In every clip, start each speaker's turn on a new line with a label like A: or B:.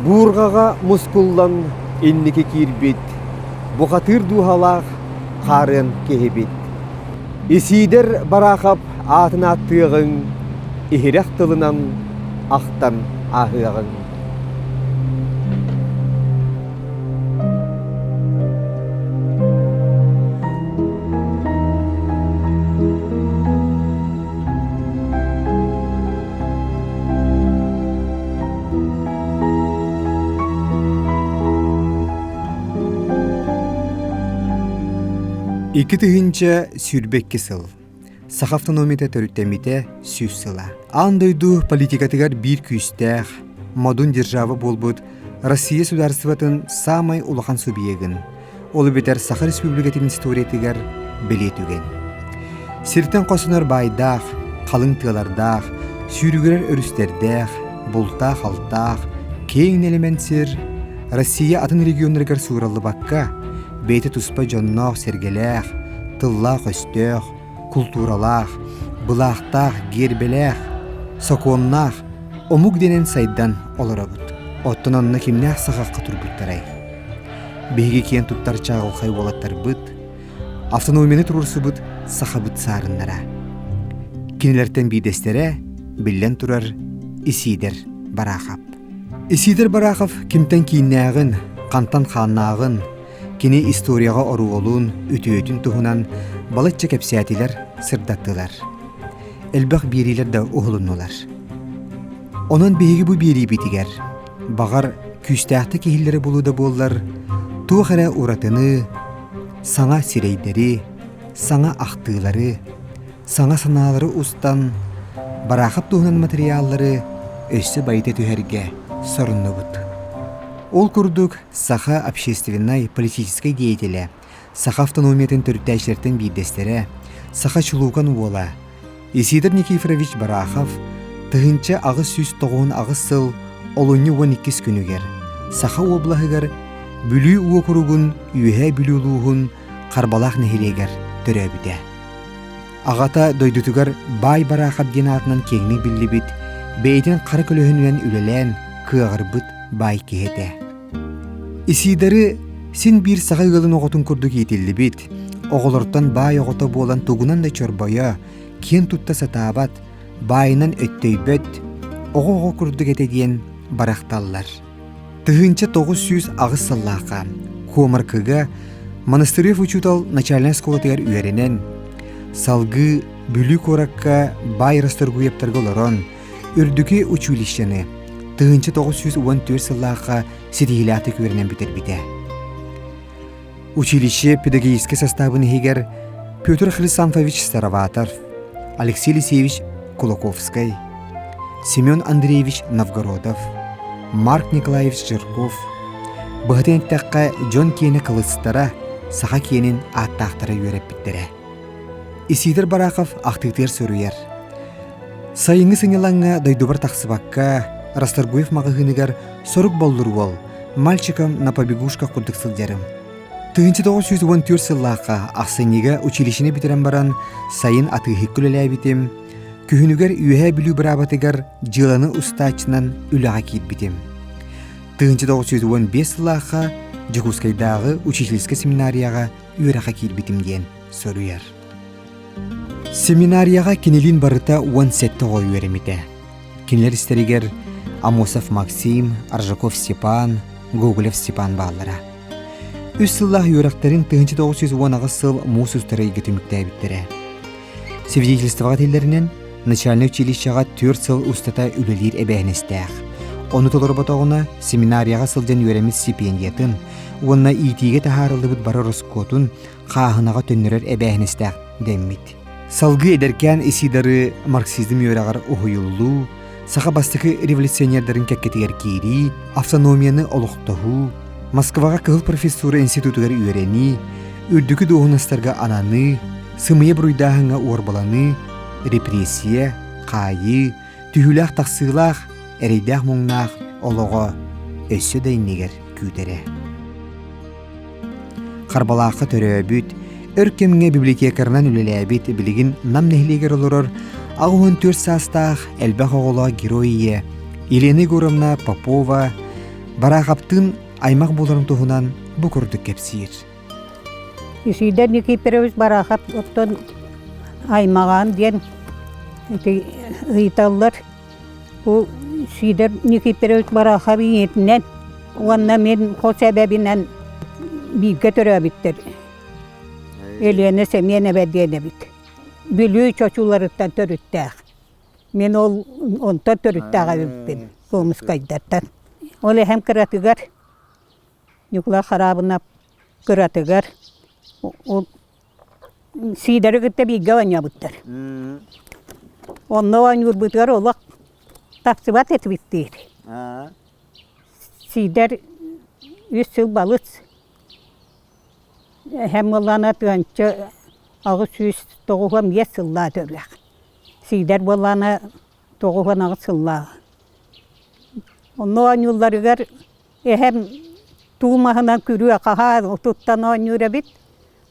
A: Буурҕаҕа мускуллан инники киирбит, бухатыыр дууһалаах хаарыан киһибит. Исиидэр Бараахап аатын ааттыаҕыҥ, иһирэх тылынан ахтан ааһыаҕыҥ.
B: 2022 сыл. Саха автономията төрүттэммитэ 100 сыла. Аан дойду политикатыгар биир күүстээх, модун держава буолбут Россия судаарыстыбатын саамай улахан субъегын, ол эбэтэр Саха Республикатын историятыгар бэлиэ түгэн. Сиртэн хостонор баайдаах, халыҥ тыалардаах, сүүрүгүрэр өрүстэрдээх, бултаах-алтаах, киэҥ нэлэмэн сир Россия атын регионнарыгар суураллыбакка, бэйэтэ туспа дьонноох-сэргэлээх, тыллаах-өстөөх, култууралаах, былаахтаах, гиэрбэлээх, сокуоннаах омук дэнэн сайдан олоробут. Оттон онно кимнээх сахахха турбуттарай? Биһиги киэн туттар чаҕылхай уолаттарбыт, автономияны туруорсубут сахабыт саарыннара. Кинилэртэн биирдэстэрэ, биллэн турар, Исиидэр Бараахап. Исиидэр Бараахов кимтэн кииннээҕин, хантан хааннааҕын, кини историяҕа оруолун, үтүөтүн туһунан балачча кэпсээтилэр, сырдаттылар. Элбэх биэриилэр да уһулуннулар. Онон биһиги бу биэриибитигэр, баҕар, күүстээхтик иһиллэрэ буолуо да буоллар, туох эрэ уратыны, саҥа сирэйдэри, саҥа ахтыылары, саҥа санаалары устан, Бараахап туһунан матырыйааллары өссө байыта түһэргэ соруннубут. Ол курдук, саха общественнай, политическай деятелэ, саха автономиятын төрүттээччилэртэн биирдэстэрэ, саха чулуукан уола Исидор Никифорович Барахов 1898 сыл олунньу 12 күнүгэр Саха уобалаһыгар Бүлүү уокуругун Үөһээ Бүлүү улууһун Харбалаах нэһилиэгэр төрөөбүтэ. Аҕата дойдутугар Баай Бараахап диэн аатынан киэҥник биллибит, бэйэтин хара көлөһүнүнэн үлэлээн кыаҕырбыт баай киһи этэ. Исидоры син биир саха ыалын оҕотун курдук иитиллибит, оҕолортон баай оҕото буолан тугунан да чорбойо, киэн тутта сатаабат, баайынан өттөйбөт, оҕо-оҕо курдук этэ диэн барахталлар. 1908 сыллаахха Куомаркыга Монастырев учуутал начальнай оскуолатыгар үөрэнэн, салгыы Бүлүү куоракка баай Расторгуевтарга олорон, үрдүкү училищены 1914 сыллаахха ситиһиилээхтик үөрэнэн бүтэрбитэ. Училище педагогическай састаабын иһигэр Петр Хрисанфович Староватов, Алексей Елисеевич Кулаковскай, Семен Андреевич Новгородов, Марк Николаевич Жирков, быһатын эттэххэ дьон киэнэ кылыстара, саха киэнин ааттаахтара үөрэппиттэрэ. Исидор Барахов ахтыытыгар суруйар. Сайыҥҥы сынньалаҥҥа дойдубар тахсыбакка, Расторгуев маҕаһыыныгар сорук боллур уол, мальчиком на побегушках курдук сылдьарым. 1914 сыллаахха ахсынньыга училищены бүтэрэн баран сайын атыыһыкка үлэлээбитим, күһүнүгэр Үөһээ Бүлүү быраабатыгар дьыаланы устааччынан үлэҕэ киирбитим. 1915 сыллаахха Дьокуускайдааҕы учительскай семинарияҕа үөрэххэ киирбитим диэн суруйар. Семинарияҕа кинилиин барыта 17 оҕо үөрэммитэ. Кинилэр истэригэр Амосов Максим, Аржаков Степан, Гоголев Степан бааллара. Үс сыллаах үөрэхтэрин 1918 сыл муус устар ыйга түмүктээбиттэрэ. Свидетельствоҕа этиллэринэн, начальнай училищеҕа 4 сыл устата үлэлиир эбээһинэстээх. Ону толорботоҕуна семинарияҕа сылдьан үөрэммит стипендиятын уонна иитиигэ таһаарыллыбыт бары ороскуотун хааһынаҕа төннөрөр эбээһинэстээх дэммит. Салгыы эдэркээн Исидоры марксизм үөрэҕэр уһуйуллуу, саха бастакы революционердарын кэккэтигэр киирии, автономияны олохтоһуу, Москваҕа Кыһыл профессура институтугар үөрэнии, үрдүкү дуоһунастарга ананыы, сымыйа буруйдааһыҥҥа уорбаланыы, репрессия, хаайыы, түһүүлээх-тахсыылаах, эрэйдээх-муҥнаах олоҕо өссө да иннигэр. күүтэрэ. Харбалаахха төрөөбүт, өр кэмҥэ библиотекарынан үлэлээбит, билигин Нам нэһилиэгэр олорор 84 саастаах элбэх оҕолоох герой ийэ Елена Егоровна Попова Бараахаптыын аймах буоларын туһунан бу курдук кэпсиир.
C: Исидор Никифорович Бараахап оттон аймаҕаан диэн ити ыйыталлар. Бу Сидор Никифорович Бараахап ийэтинэн уонна мин хос эбэбинэн бииргэ төрөөбүттэр. Елена Семенова диэн эбит. Бүлүү чочуларыттан төрүттээх. Мин ол онтон төрүттээх эбиппин, Томскайдартан. Ол эһэм кыратыгар Ньукулай Хараабынап кыратыгар ол Сиидэри кытта бииргэ оонньообуттар. Онно оонньуурбутугар олох тахсыбат этибит диир. Сиидэр үс сыл балыс. Эһэм буоллаҕына тыанча 895 сыллаах төрүөх. Сиидэр буоллаҕына 98 сыллаах. Онно оонньуулларыгар Эһэм туу маһынан күрүө хаһаа туттан оонньуур эбит.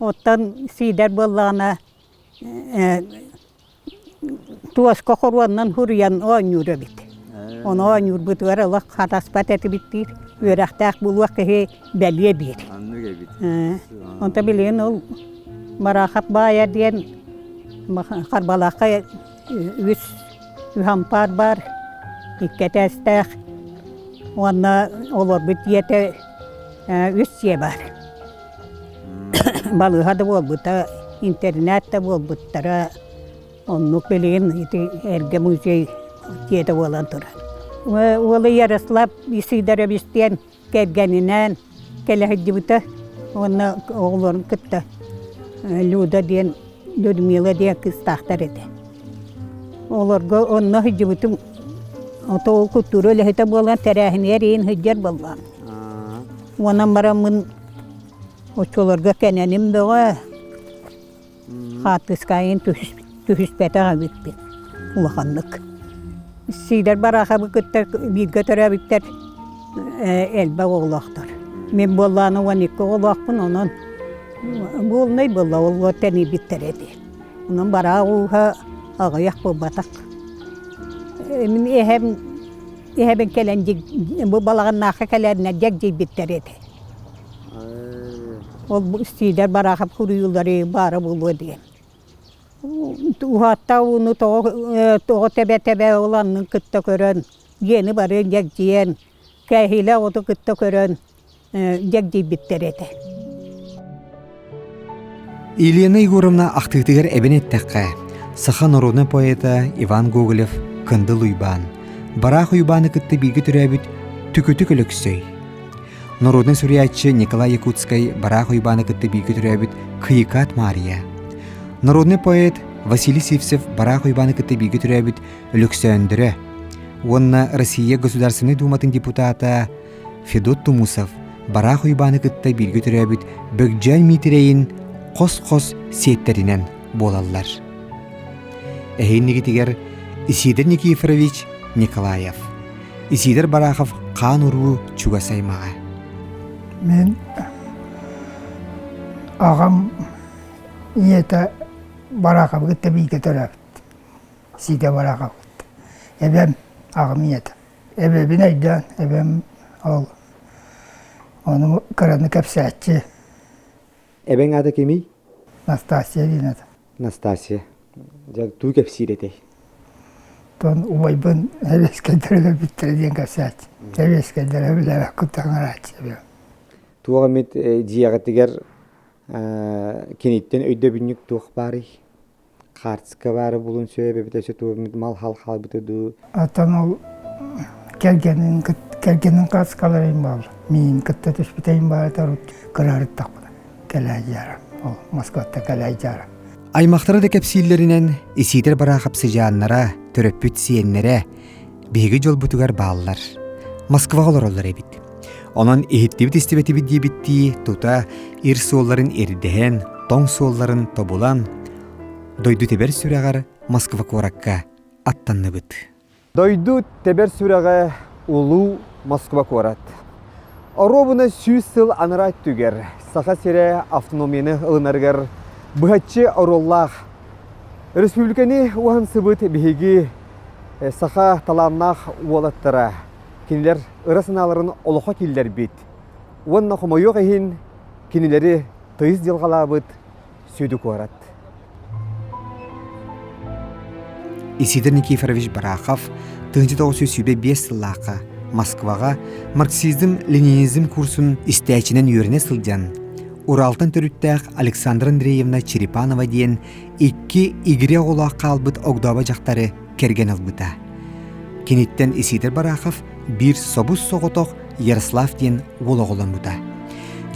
C: Оттон Сиидэр буоллаҕына туоска хоруоннан суруйан оонньуур эбит. Ону оонньуурбутугар олох хатаспат этибит диир. Үөрэхтээх буолуох киһи бэлиэ биир.
A: Оннук эбит.
C: Онто билигин ол Бараахап баайа диэн Харбалаахха үс үс ампаар баар, икки этээстээх уонна олорбут дьиэтэ үс дьиэ баар. Балыыһа да буолбута, интернат да буолбуттара. Оннук билигин ити эргэ музей дьиэтэ буолан турар. Уола Ярослав Исидорович диэн кэргэнинээн кэлэ сылдьыбыта уонна оҕолорун кытта Люда диэн Людмила диэн кыыстаахтар этэ. Олорго онно сылдьыбытым ото ол культура үлэһитэ буолан тэрээһинигэр иин сылдьар буоллаҕым. Уонан бараммын оччолорго кэнэним бөҕө Хаартыскайын түһүспэтэх эбиппин улаханнык. Сиидэр Бараахабы кытта бииргэ төрөөбүттэр элбэх оҕолоохтор. Мин буоллаҕына 12 оҕолоохпун, онон буолунай буолла, ол тэнийбиттэр этэ. Онон бараах ууһа аҕыйах буолбатах. Мин эһэм эһэбин кэлэн бу балаҕаннаахха кэлэринэ дьэгдьийбиттэр этэ. Ол Сиидэр Бараахап суруйуулары баара буолуо диэн. Уһаатта ууну тоҕо тэбэ-тэбэ ол аннын кытта көрөн, дьиэни бары дьэгдьийэн, кээһиилээх оту кытта көрөн дьэгдьийбиттэр этэ.
B: Елена Егоровна ахтыытыгар эбэн эттэххэ, саха народнай поэта Иван Гоголев Кындыл Уйбаан, Бараах Уйбааны кытта бииргэ төрөөбүт Түкүтүк Өлөксөй, Народнай суруйааччы Николай Якутскай Бараах Уйбааны кытта бииргэ төрөөбүт Кыйыкаат Маарыйа, народнай поэт Василий Сивцев Бараах Уйбааны кытта бииргэ төрөөбүт Өлөксөөндөрө уонна Россия Государственнай Думатын депутата Федот Тумусов Бараах Уйбааны кытта бииргэ төрөөбүт Бөгдьөөн Миитирэйин хос-хос сиэттэринэн буолаллар. Эһииннигитигэр Исидор Никифорович Николаев. Исидор Барахов хаан уруу чугас аймаҕа.
D: Мин аҕам ийэтэ Бараховы кытта бииргэ төрөөбүт. Сиидэ Барахов кытта. Эбэм аҕам ийэтэ. Эбэбин өйдөөн, эбэм ол ону кыраны кэпсээччи.
A: Эбэҥ аата кимий?
D: Настасья диэн этэ.
A: Настасья. Дьэ, туу кэпсиир этэй?
D: Тон убайбын эбиэскэйдэрэ өлөрбүттэрэ диэн кэпсээччи. Эбиэскэйдэрэ билээбэт куттан арааччы эбиэм.
A: Туох эмит дьиэҕитигэр киниттэн өйдөбүнньүк туох баарый? Хаартыска баара булун сөп эбитэ өссө туох эмит мал-хал хаалбыта дуу?
D: Оттон ол кэргэнин кэргэнин хаартыскаларым бааллар. Миин кытта түспүтэйим баара кыраһарыттахпына кэлээдьиара. Ол Москваттан кэлээдьиара.
B: Аймахтара да кэпсииллэринэн, Исиидэр Бараахап сыдьааннара, төрөппүт сиэннэрэ биһиги дьолбутугар бааллар. Москваҕа олороллор эбит. Онон иһиттибит-истибэтибит диэбиттии тута ир суолларын ирдэһэн, тоҥ суолларын тобулан, дойду тэбэр сүрэҕэр Москва куоракка аттанныбыт.
A: Дойду тэбэр сүрэҕэ улуу Москва куорат.
B: Оруобуна сүүс сыл анараа өттүгэр Саха сирэ автономияны ылынарыгар быһаччы оруоллаах республиканы уһансыбыт биһиги саха талааннаах уолаттара кинилэр ыра санааларын олоххо киллэрбит уонна хомойуох иһин кинилэри тыйыс дьылҕалаабыт сүдү куорат. Исидор Никифорович Барахов 1925 сыллаахха Москваҕа марксизм-ленинизм курсун истээччинэн үөрэнэ сылдьан, Уралтан төрүттээх Александра Андреевна Черепанова диэн икки игирэ оҕолоох хаалбыт огдообо дьахтары кэргэн ылбыта. Киниттэн Исидор Барахов биир собус-соҕотох Ярослав диэн уол оҕоломмута.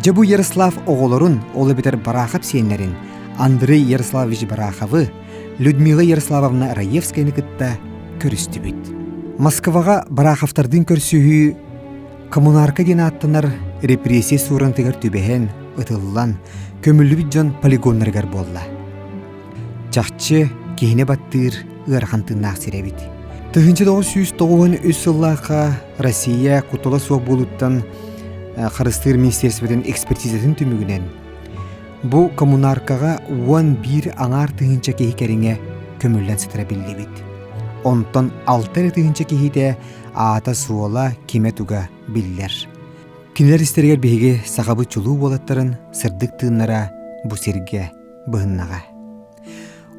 B: Дьэ бу Ярослав оҕолорун, ол эбэтэр Барахов сиэннэрин Андрей Ярославович Бараховы, Людмила Ярославовна Раевскаяны кытта көрүстүбүт. Москваҕа Бараховтардыын көрсүһүү Коммунарка диэн ааттанар репрессия суурантыгар түбэһэн, ытыллан, көмүллүбүт дьон полигоннарыгар буолла. Чахчы, киһини баттыыр ыарахан тыыннаах сир эбит. 1993 сыллаахха Россия куттала суох буолууттан харыстыыр министерствотын экспертизатын түмүгүнэн бу коммунаркаҕа 11 аҥаар тыһыынча киһи кэриҥэ көмүллэн сытара биллибит. Онтон 6 эрэ тыһыынча киһитэ аата-суола, кимэ-туга биллэр. Кинилэр истэригэр биһиги сахабыт чулуу уолаттарын сырдык тыыннара бу сиргэ быһыннаҕа.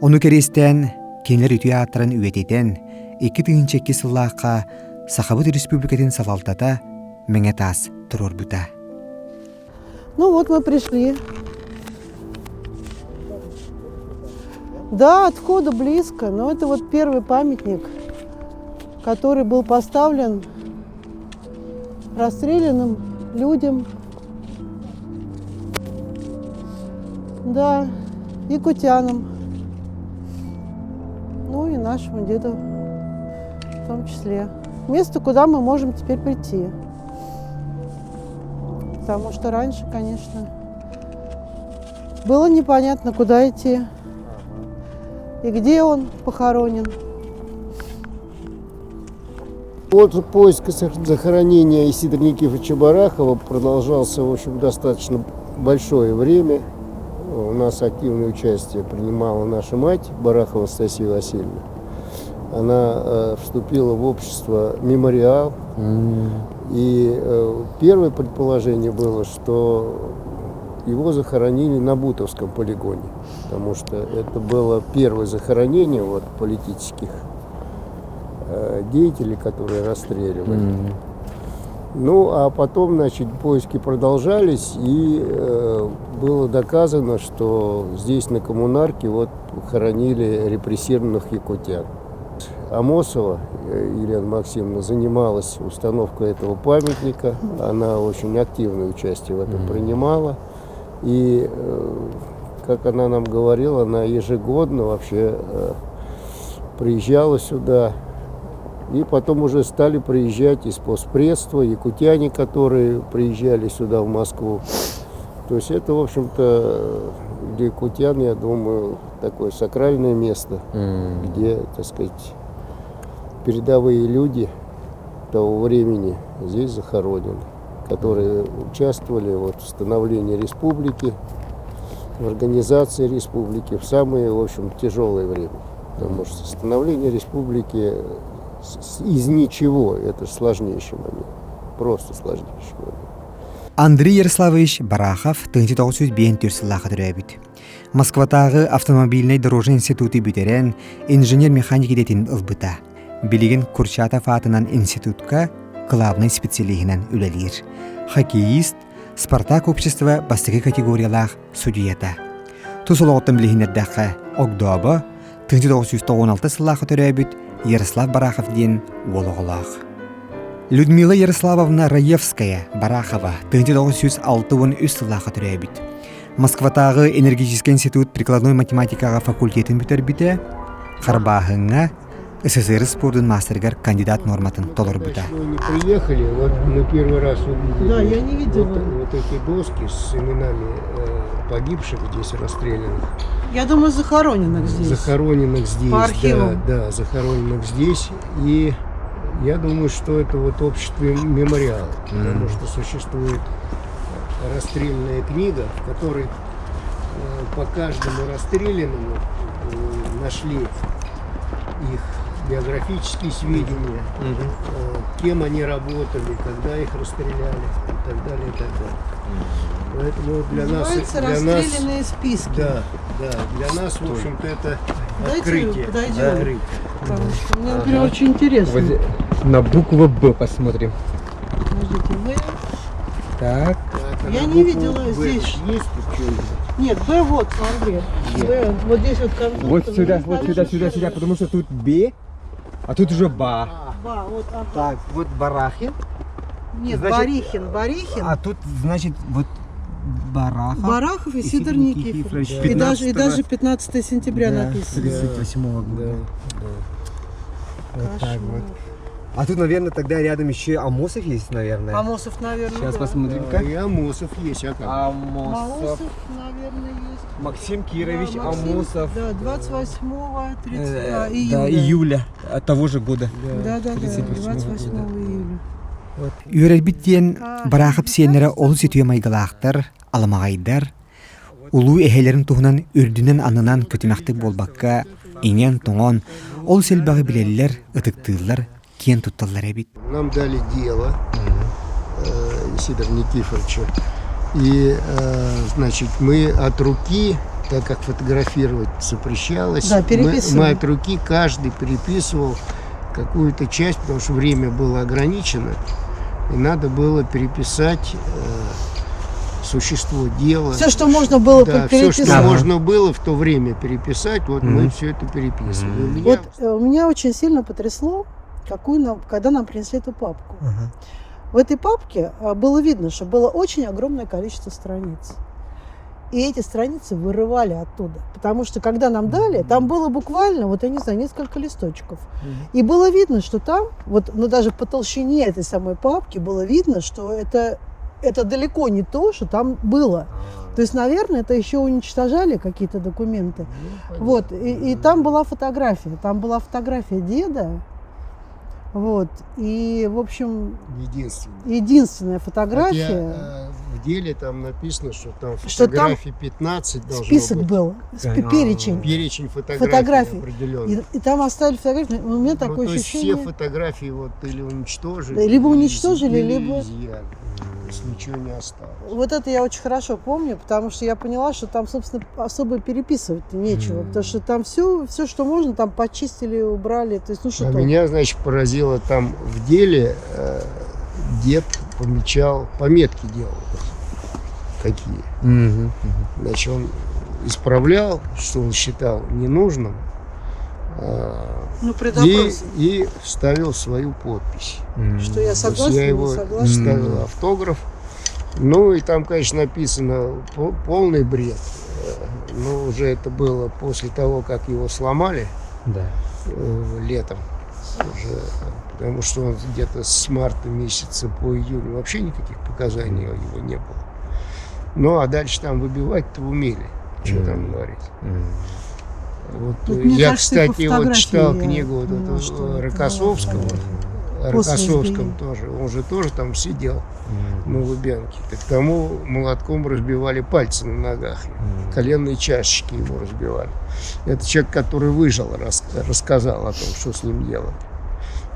B: Ону кэриэстээн, кинилэр үтүө ааттарын үйэтитэн, 2002 сыллаахха Сахабыт Республикатын салалтата Мэҥэ таас туруорбута.
E: Ну вот мы пришли. Да, от входа близко, но это вот первый памятник, который был поставлен расстрелянным людям. Да, якутянам. Ну и нашему деду в том числе. Место, куда мы можем теперь прийти. Потому что раньше, конечно, было непонятно, куда идти и где он похоронен.
F: Вот поиск захоронения Исидора Никифоровича Барахова продолжался, в общем, достаточно большое время. У нас активное участие принимала наша мать Барахова Анастасия Васильевна. Она вступила в общество «Мемориал». И первое предположение было, что его захоронили на Бутовском полигоне, потому что это было первое захоронение вот, политических деятелей, которые расстреливали. Ну, а потом, значит, поиски продолжались, и было доказано, что здесь, на Коммунарке, вот, хоронили репрессированных якутян. Амосова Елена Максимовна занималась установкой этого памятника. Она очень активное участие в этом принимала. И, как она нам говорила, она ежегодно вообще приезжала сюда. И потом уже стали приезжать из постпредства, якутяне, которые приезжали сюда, в Москву. То есть это, в общем-то, для якутян, я думаю, такое сакральное место, где, так сказать, передовые люди того времени здесь захоронены, которые участвовали вот в становлении республики, в организации республики в самое, в общем, тяжелое время. Потому что становление республики из ничего – это сложнейший момент, просто сложнейший момент.
B: Андрей Ярославович Барахов 1905 сыллаахха төрөөбүт. Москватааҕы автомобильнай дорожный институту бүтэрэн, инженер-механик идэтин ылбыта. Билигин Курчатов аатынан институтка кылаабынай специалиһинэн үлэлиир. Хоккеист, Спартак общество бастакы категориялаах судьуйата. Тус олоҕуттан билиһиннэрдэххэ, Огдообо 1996 сыллаахха төрөөбүт Ярослав Барахов диэн уол оҕолоох. Людмила Ярославовна Раевская Барахова 1963 сыллаахха төрөөбүт. Москватааҕы энергетическэй институт прикладной математикаҕа факультетын бүтэрбитэ, харбааһыҥҥа СССР спордун маастарыгар кандидат нуорматын толорбута.
F: Мы приехали, вот мы первый раз увидели
E: Да, я не видела.
F: вот эти доски с именами погибших здесь расстрелянных.
E: Я думаю, захороненных здесь.
F: Захороненных здесь.
E: По архивам.
F: Да, да, захороненных здесь. И Я думаю, что это вот общество мемориал, потому что существует расстрельная книга, в которой по каждому расстрелянному нашли их биографические сведения, кем они работали, когда их расстреляли и так далее, и так далее. Поэтому для нас,
E: Называется
F: для нас,
E: «Расстрелянные списки».
F: да, да, для нас, в общем-то, это
E: Давайте
F: открытие.
E: подойдем.
F: Открытие.
E: Потому что мне, например, очень интересно.
B: Вот на букву Б посмотрим.
E: Подождите, В.
B: Так.
F: Так, а
E: Я
F: на
E: не
F: букву
E: видела
F: «Б»
E: здесь.
F: Есть тут что-нибудь?
E: Нет, Б вот, смотри. Б, вот здесь вот конструктор.
B: Вот сюда, вот сюда, сюда, сюда, потому что тут Б, а тут уже Ба.
E: Ба, вот, ага.
B: Так, вот Барахин.
E: Нет,
B: Значит,
E: Барихин, Барихин.
B: А тут, значит, вот Барахов.
E: Барахов и Сидор Никифорович. И даже, и даже 15 сентября написано.
B: 38 года. Вот так вот. А тут, наверное, тогда рядом еще Амосов есть, наверное.
E: Амосов, наверное,
B: Сейчас
E: да.
B: посмотрим,
F: Да,
B: как.
F: и Амосов есть, а как?
B: Амосов.
E: Амосов, наверное, есть.
B: Максим Кирович
E: Да, Максим,
B: Амосов.
E: Да, 28 30,
B: Э,
E: а, июля.
B: Да, июля того же года.
E: Да, да, да,
B: 38
E: 28 июля.
B: Үөрэрбит диэн Бараахап сиэннэрэ олус үтүө майгылаахтар, аламаҕайдар, улуу эһэлэрин туһунан үрдүнэн аннынан көтүмэхтик буолбакка, иҥэн-тоҥон, олус элбэҕи билэллэр, ытыктыыллар, киэн тутталлар эбит.
F: Нам дали дело Сидора Никифоровича. И, значит, мы от руки, так как фотографировать запрещалось,
E: Да,
F: мы,
E: переписывали.
F: мы от руки каждый переписывал какую-то часть, потому что время было ограничено, и надо было переписать существо дела.
E: Все, что можно было
F: Да, все, что
E: переписать.
F: можно было в то время переписать, вот мы все это переписывали. У меня
E: Вот меня очень сильно потрясло, какую нам, когда нам принесли эту папку. В этой папке было видно, что было очень огромное количество страниц. И эти страницы вырывали оттуда. Потому что когда нам дали, там было буквально, вот я не знаю, несколько листочков. И было видно, что там, вот, ну даже по толщине этой самой папки было видно, что это далеко не то, что там было. То есть, наверное, это еще уничтожали какие-то документы. Вот, и там была фотография. Там была фотография деда. Вот, и, в общем,
F: единственное.
E: единственная фотография.
F: Хотя, в деле там написано, что там
E: Что там
F: фотографий 15 должно
E: список
F: быть.
E: был, перечень.
F: Перечень фотографий,
E: Фотографий.
F: определенный.
E: И там оставили фотографии. У меня
F: Ну,
E: такое
F: то есть
E: ощущение.
F: все фотографии вот или уничтожили,
E: Да, либо
F: или
E: уничтожили,
F: или
E: либо-
F: изъяли. То есть ничего не осталось.
E: Вот это я очень хорошо помню, потому что я поняла, что там, собственно, особо переписывать нечего, потому что там все, все, что можно, там почистили, убрали. То есть, ну что
F: А
E: толку?
F: меня, значит, поразило там в деле, дед помечал, пометки делал какие. Значит, он исправлял, что он считал ненужным,
E: Ну, при
F: и,
E: допросе.
F: и ставил свою подпись.
E: Что я
F: То есть
E: согласна,
F: я
E: не
F: его
E: согласна.
F: ставил автограф. Ну и там, конечно, написано полный бред. Но уже это было после того, как его сломали летом. Уже, потому что он где-то с марта месяца по июнь вообще никаких показаний у него не было. Ну а дальше там выбивать-то умели. Что там говорить. Вот,
E: Тут, мне
F: я,
E: кажется, и по
F: кстати, вот
E: фотографии
F: читал
E: я
F: книгу вот
E: поняла,
F: этого
E: что это
F: Рокоссовского.
E: было.
F: О
E: После
F: Рокоссовском
E: избиения.
F: тоже. Он же тоже там сидел на Лубянке. Так тому молотком разбивали пальцы на ногах. Коленные чашечки ему разбивали. Это человек, который выжил, рассказал о том, что с ним делали.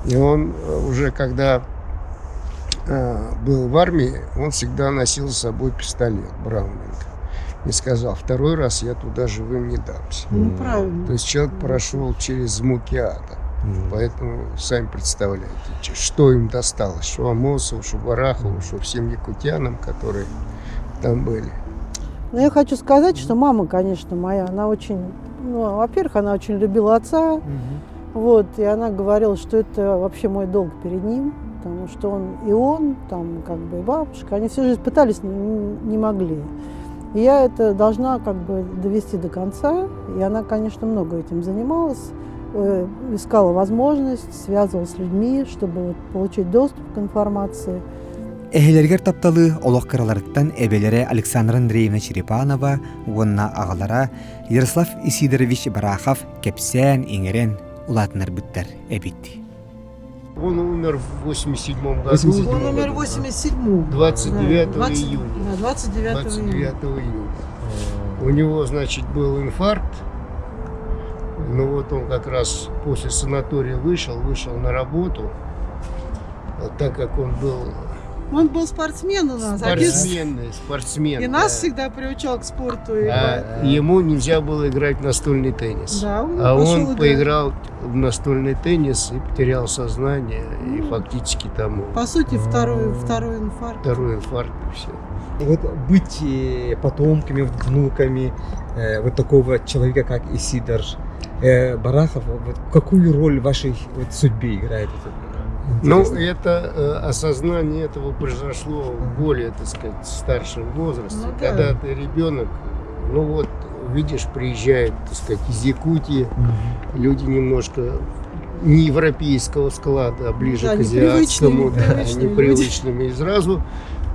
F: И он уже когда был в армии, он всегда носил с собой пистолет Браунинг. И сказал, второй раз я туда живым не дамся.
E: Ну, правильно.
F: То есть человек прошел через муки ада. Поэтому сами представляете, что им досталось, что Амосову, что Барахову, что всем якутянам, которые там были.
E: Но я хочу сказать, что мама, конечно, моя, она очень, ну, во-первых, она очень любила отца, вот, и она говорила, что это вообще мой долг перед ним, потому что он и он, там, как бы, и бабушка, они всю жизнь пытались, но не могли. И я это должна как бы довести до конца, и она, конечно, много этим занималась, искала возможность, связывалась с людьми, чтобы вот получить доступ к информации.
B: Эһэлэригэр тапталы олох кыраларыттан эбэлэрэ Александра Андреевна Черепанова уонна аҕалара Ярослав Исидорович Барахов кэпсээн иҥэрэн улаатыннарбыттар эбит.
F: Он умер в 87 году.
B: 87
E: Он умер в 87-м.
F: 29
E: Да, 20
F: июня.
E: Да, 29 июня.
F: 29 июня. У него, значит, был инфаркт. Ну вот он как раз после санатория вышел, вышел на работу. А так как он был
E: Он был спортсмен у нас. Отец
F: спортсмен, спортсмен.
E: и нас
F: да.
E: всегда приучал к спорту. И
F: А ему нельзя было играть в настольный теннис.
E: Да, он
F: А
E: пошел
F: он
E: играть.
F: поиграл в настольный теннис и потерял сознание, и
E: Ну.
F: фактически там
E: По сути, второй, второй инфаркт.
F: второй инфаркт и все.
B: Вот быть потомками, внуками вот такого человека, как Исидор Барахов, вот какую роль в вашей вот судьбе играет это?
F: Ну,
B: Интересно.
F: это осознание этого произошло в более, так сказать, старшем возрасте.
E: Ну да.
F: Когда ты ребенок, ну вот, видишь, приезжают, так сказать, из Якутии, люди немножко не европейского склада, а ближе
E: Да,
F: к
E: непривычные,
F: азиатскому, да,
E: непривычные люди.
F: непривычными. И сразу,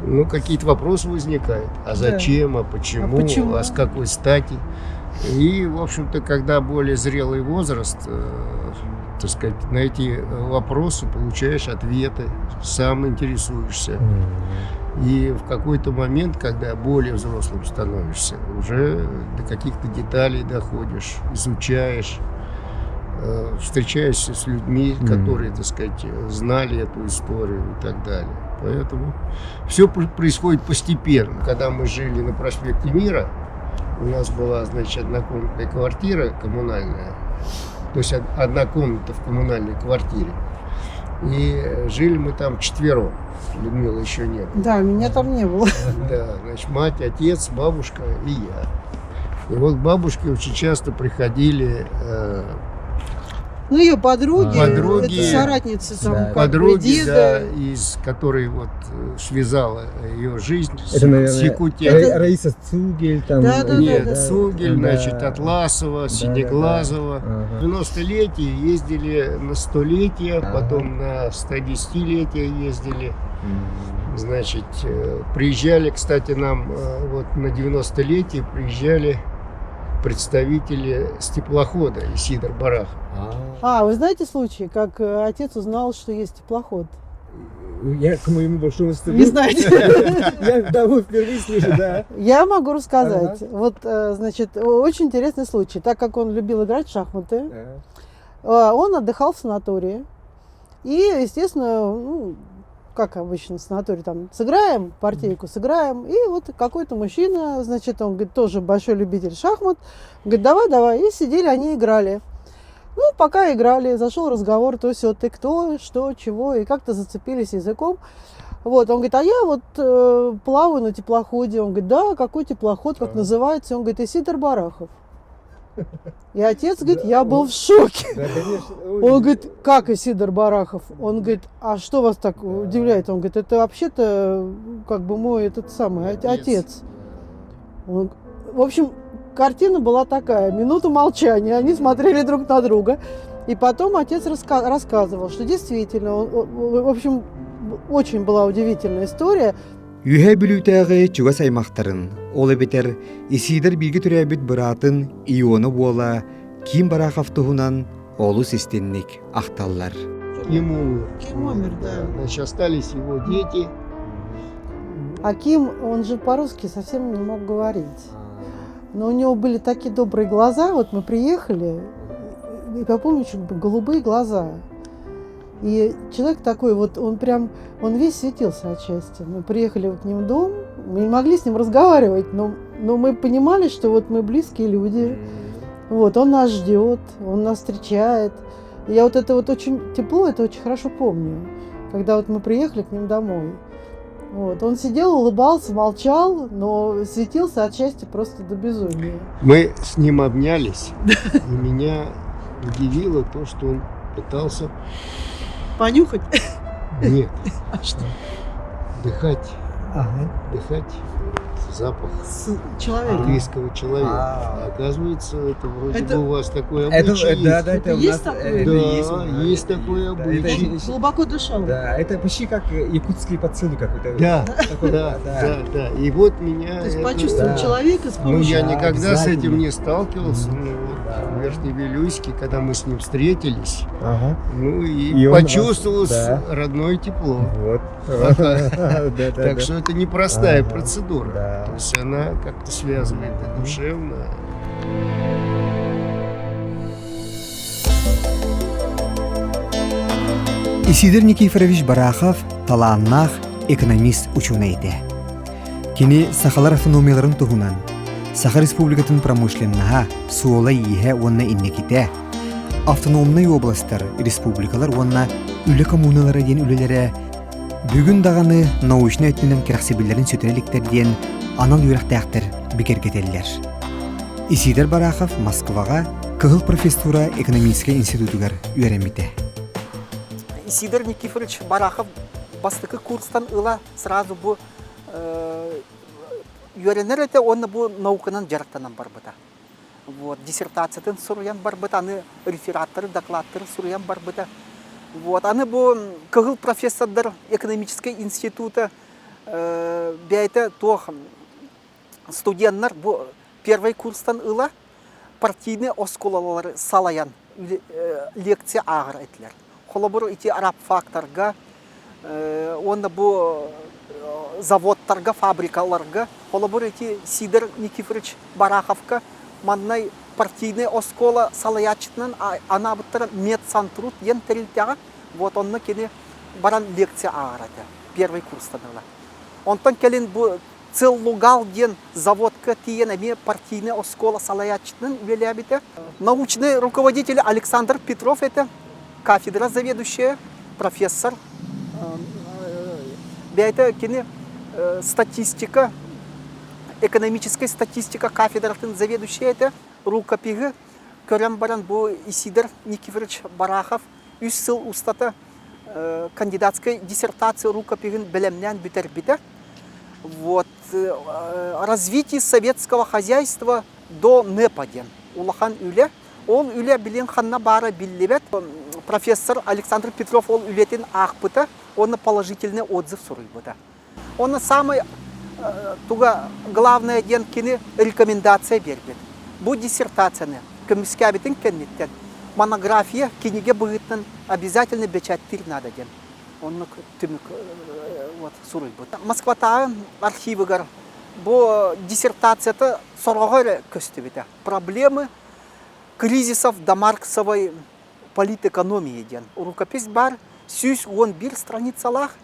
F: ну, какие-то вопросы возникают. А зачем, а почему,
E: А почему?
F: а с какой стати? И, в общем-то, когда более зрелый возраст, так сказать, на эти вопросы получаешь ответы, сам интересуешься. И в какой-то момент, когда более взрослым становишься, уже до каких-то деталей доходишь, изучаешь, встречаешься с людьми, которые, так сказать, знали эту историю и так далее. Поэтому все происходит постепенно. Когда мы жили на проспекте Мира, у нас была, значит, однокомнатная квартира коммунальная, то есть одна комната в коммунальной квартире. И жили мы там вчетвером. Людмилы еще не было.
E: Да, меня там не было.
F: Да, значит, мать, отец, бабушка и я. И вот к бабушке очень часто приходили
E: Ну, ее подруги,
F: Подруги.
E: это соратницы там,
B: Да.
E: как бы
F: подруги,
E: деда.
F: да, из которой вот связала ее жизнь с,
B: Это, наверное,
F: с Якутией.
B: Раиса Цугель там.
E: Да, да,
F: Нет,
E: да, да.
F: Цугель,
B: Да.
F: значит, Атласова,
B: Да,
F: Синеглазова.
B: да, да. Ага.
F: 90-летие ездили на столетие,
B: Ага.
F: потом на 110-летие ездили. Значит, приезжали, кстати, нам вот на 90-летие приезжали представители с теплохода Исидор Барахов.
E: А, вы знаете случай, как отец узнал, что есть теплоход?
B: Я, к моему большому стыду...
E: Не знаете?
B: Я да, впервые слышу, да.
E: Я могу рассказать. Вот, значит, очень интересный случай. Так как он любил играть в шахматы, он отдыхал в санатории. И, естественно, ну, как обычно в санатории, там, сыграем партийку, сыграем. И вот какой-то мужчина, значит, он, говорит, тоже большой любитель шахмат, говорит, давай, давай. И сидели, они играли. Ну, пока играли, зашел разговор, то все, ты кто, что, чего, и как-то зацепились языком. Вот, он говорит, а я вот плаваю на теплоходе. Он говорит, да, какой теплоход, как называется? Он говорит, Исидор Барахов. И отец говорит, я был в шоке.
B: Да, конечно.
E: Он говорит, как Исидор Барахов? Он говорит, а что вас так удивляет? Он говорит, это вообще-то как бы мой этот самый отец. Он, в общем, картина была такая, минута молчания, они смотрели друг на друга. И потом отец рассказывал, что действительно, он, в общем, очень была удивительная история.
B: Үһэ бүлүүтээҕи чугас аймахтарын, ол эбэтэр Исидор бииргэ төрөөбүт быраатын Иона буола Ким Барахов туһунан олус истиҥник ахталлар.
F: Ким умер.
E: Ким умер, да.
F: Значит, остались его дети.
E: А Ким, он же по-русски совсем не мог говорить. Но у него были такие добрые глаза. Вот мы приехали, и я помню, что голубые глаза. И человек такой, вот он прям, он весь светился от счастья. Мы приехали к ним в дом, мы не могли с ним разговаривать, но мы понимали, что вот мы близкие люди. Вот, он нас ждет, он нас встречает. И я вот это вот очень тепло, это очень хорошо помню, когда вот мы приехали к ним домой. Вот, он сидел, улыбался, молчал, но светился от счастья просто до безумия.
F: Мы с ним обнялись, и меня удивило то, что он пытался...
E: Понюхать?
F: Нет.
E: А что?
F: Дыхать.
B: Ага.
F: Дыхать запах
E: С человека.
F: близкого человека. Оказывается, это вроде
E: Это-
F: бы у вас такой обычай есть.
B: Да, да, это у
E: есть
B: нас,
E: такое?
B: это
F: Да,
B: есть, у нас.
F: есть такой
B: Да,
F: обычай.
B: это-
E: Глубоко дышал.
B: Да, это почти как якутский поцелуй какой-то.
F: Да,
B: Такой,
F: да, да, да. И вот меня
E: То есть
F: это-
E: почувствовать
B: Да.
E: человека с
F: Ну,
E: помощью...
F: я никогда с этим
B: обязательно.
F: не сталкивался. Ну, вот. В Верхневилюйске, когда мы с ним встретились,
G: Ага.
F: ну и,
G: И он вас-
F: почувствовал
G: да.
F: родное тепло.
G: Вот. Да, да,
F: Так
G: да.
F: что это непростая
G: Ага,
F: процедура.
G: да.
F: То есть она как-то связывает и душевно.
B: Исидор Никифорович Барахов талааннаах экономист учуонай этэ. Кини сахалар автономияларын туһунан Саха Республикатын промышленноһа, суола-ииһэ уонна инникитэ, автономнай областар, республикалар уонна үлэ коммуналара диэн үлэлэрэ бүгүн даҕаны научнай өттүнэн кэрэхсэбиллэрин сүтэрэ иликтэр диэн анал үөрэхтээхтэр бигэргэтэллэр. Исидор Барахов Москваҕа Кыһыл профессура экономическай институтугар үөрэммитэ.
H: Исидор Никифорович Барахов бастакы курстан ыла сразу бу үөрэнэр этэ уонна бу науканан дьарыктанан барбыта. Вот, диссертациятын суруйан барбыта, аны рефераттары, докладтары суруйан барбыта. Вот, аны бу кыһыл профессордар экономическай института бэйэтэ туох студеннар бу первый курстан ыла партийный оскуолалары салайан лекция ааҕар этилэр. Холобур, ити рабфакторга уонна бу заводтарга, фабрикаларга, холобур, ити Сидор Никифорович Бараховка маннай партийный оскуола салайааччытынан анаабыттара медсантруд диэн тэрилтэҕэ, вот онно кини баран лекция ааҕар этэ, первый курстан ыла. Онтон кэлин бу Целлугал диэн заводка тиийэн эмиэ партийнай оскуола салайааччытынан үлэлээбитэ. Научный руководитель Александр Петров этэ, кафедра заведующая, профессор. Бэйэтэ кини статистика, экономическая статистика кафедратын заведующая этэ. Рукопиһы көрөн баран бу Исидор Никифорович Барахов үс сыл устата кандидатскай диссертация рукопиһын бэлэмнээн бүтэрбитэ. Вот развитие советского хозяйства до НЭПа диэн улахан үлэ. Ол үлэ билин ханна баара биллибэт. Профессор Александр Петров ол үлэтин аахпыта уонна положительный отзыв суруйбута. Оны самый туга главное диэн кини рекомендация биэрбит. Бу диссертацияны көмүскээбитин кэнниттэн монография кинигэ быһыытынан обязательно бэчээттиир надо диэн оннук түмүк вот суруйбут. Москватааҕы архивыгар бу диссертацията сороҕо эрэ көстүбүтэ. Проблемы кризисов домарксовой политэкономии диэн рукопись бар 111 страницалаах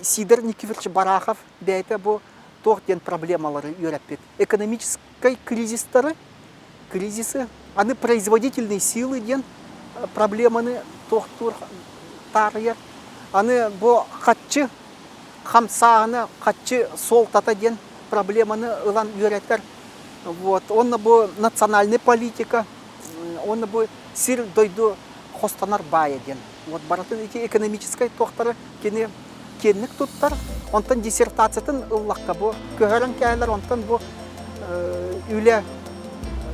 H: Сидор Никифорович Барахов бэйэтэ бу туох диэн проблемалары үөрэппит. Экономическай кризистары, кризисы, аны производительные силы диэн проблеманы туохтуур таарыйар. Аны бу хаччы хамсааһына, хаччы суолтата диэн проблеманы ылан үөрэтэр. Вот. Онно бу национальная политика, онно бу сир дойду хостонор баайа диэн. Вот барытын ити экономическай туохтары кини киэнник туттар. Онтон диссертациятын ыллахха бу көһөрөн кээлэр, онтон бу үлэ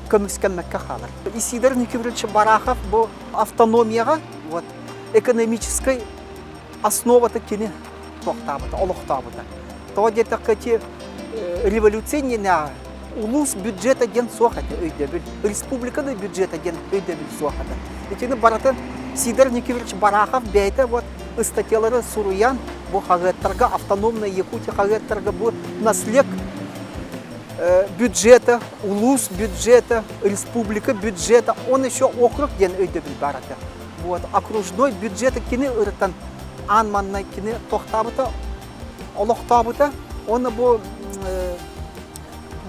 H: көмүскэммэккэ хаалар. Исидор Никифорович Барахов бу автономияҕа вот экономическай основата кини туохтаабыта, олохтообута. Тоҕо диэтэххэ ити революция иннинээҕи улуус бюджета диэн суох этэ өйдөбүл. Республика да бюджета диэн өйдөбүл суох этэ. Итини барытын Сидор Никифорович Барахов бэйэтэ вот ыстатыйалары суруйан бу хаһыаттарга автономная Якутия хаһыаттарга бу наслег бюджета, улуус бюджета, республика бюджета, он еще округ диэн өйдөбүл баар этэ. Вот, окружной бюджеты кини ырытан аан манна кини тохтаабыта олохтообута уонна бу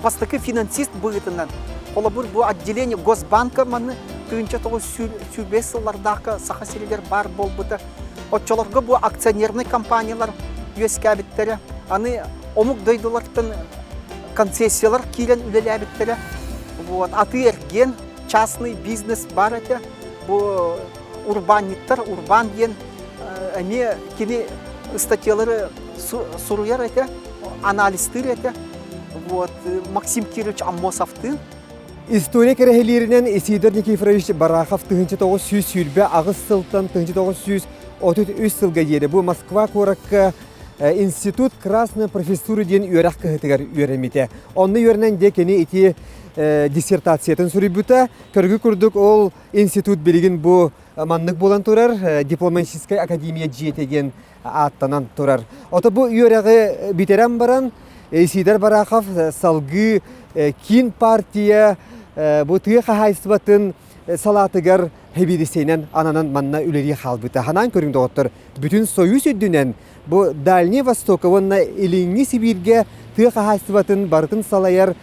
H: бастакы финансист быһыытынан холобур бу отделение Госбанка манны 1925 сыллардаахка Саха сиригэр баар буолбута. Оччолорго бу акционернай компаниялар үөскээбиттэрэ. Аны омук дойдулартан концессиялар киирэн үлэлээбиттэрэ. Вот, атыы-эргиэн, частный бизнес баар этэ. Бу урбаанньыттар, урбаан диэн эмиэ кини ыстатыйалары суруйар этэ, анализтыыр этэ. Вот, Максим Кирович Аммосовтыын.
B: История кэрэһилииринэн Исидор Никифорович Барахов 1928 сылтан 1933 сылга диэри бу Москва куоракка Институт Красной профессуры диэн үөрэх кыһытыгар үөрэммитэ. Онно үөрэнэн дьэ кини ити диссертациятын суруйбута. Көргү курдук ол институт билигин бу маннык буолан турар дипломатическай академия дьиэтэ диэн ааттанан турар. Ото бу үөрэҕи бүтэрэн баран Исидор Барахов салгыы киин партия бу тыа хаһаайыстыбатын салаатыгар хэбиирисэйинэн ананан манна үлэлии хаалбыта. Ханаан көрүҥ доҕоттор, бүтүн Союз үрдүнэн бу Дальний Востока уонна Илиҥҥи Сибииргэ тыа хаһаайыстыбатын барытын салайар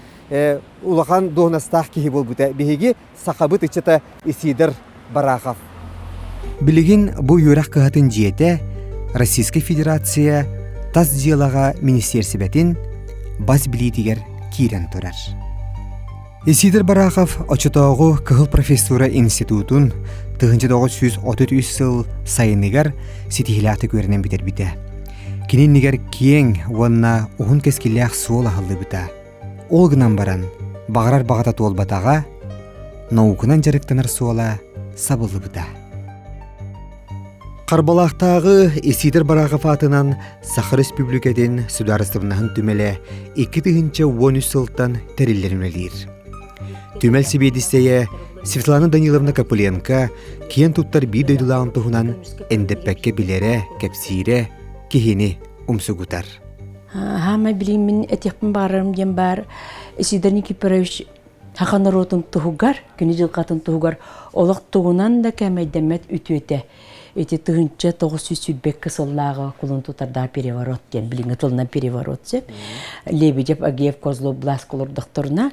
B: улахан дуоһунастаах киһи буолбута. Биһиги сахабыт ыччата Исидор Барахов. Билигин бу үөрэх кыһатын дьиэтэ Российскай Федерация тас дьыалаҕа министиэрсибэтин бас билиитигэр киирэн турар. Исидор Барахов оччотооҕу Кыһыл профессура институтун 1933 сыл сайыныгар ситиһиилээхтик үөрэнэн бүтэрбитэ. Кини иннигэр киэҥ уонна уһун кэскиллээх суол аһыллыбыта. Ол гынан баран, баҕарар баҕата туолбатаҕа, науканан дьарыктанар суола сабыллыбыта. Харбалаахтааҕы Исидор Барахов аатынан Саха Республикатын судаарыстыбаннаһын түмэлэ 2013 сылтан тэриллэн үлэлиир. Түмэл сэбиэдиссэйэ Светлана Даниловна Копыленко киэн туттар биир дойдулааҕын туһунан эндэппэккэ билэрэ, кэпсиирэ киһини умсугутар.
I: Хаамай билиммин этиэхпин баҕарарым диэн баар Исидор Никифорович саха норуотун туһугар, күнү дьылҕатын туһугар олох тугунан да кээмэйдэммэт үтүөтэ. Ити 1922 сыллааҕы кулун тутардаах переворот диэн билиҥҥи тылынан переворот сөп. Лебедев, Агеев, Козлов былааска олордохторуна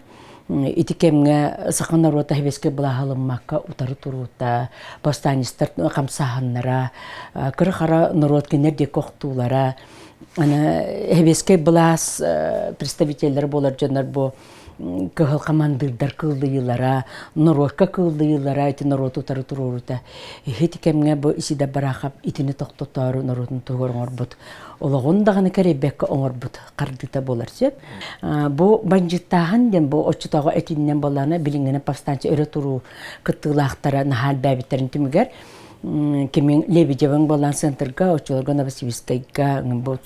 I: ити кэмҥэ саха норуота сэбиэскэй былааһы ылыммакка утары туруута, повстанецтар хамсааһыннара, кыра-хара норуот кинилэр диэки охтуулара, аны сэбиэскэй былаас представителлэрэ буолар дьоннор бу кыһыл хамандыырдар кыыллыйыылара, норуокка кыыллыйыылара ити норуоту утары туруорута. Ити кэмҥэ бу Исида Барахов итини тохтотоору норуотун туһугар оҥорбут олоҕун даҕаны кэрэйбэккэ оҥорбут хардыыта буолар сөп. Бу бандьыыттааһын диэн бу оччотооҕу этиинэн буоллаҕына билиҥҥинэн повстанцы өрө туруу кыттыылаахтара наһаа элбээбиттэрин түмүгэр кимин Лебедевын буолан центрга оччолорго Новосибирскайга бу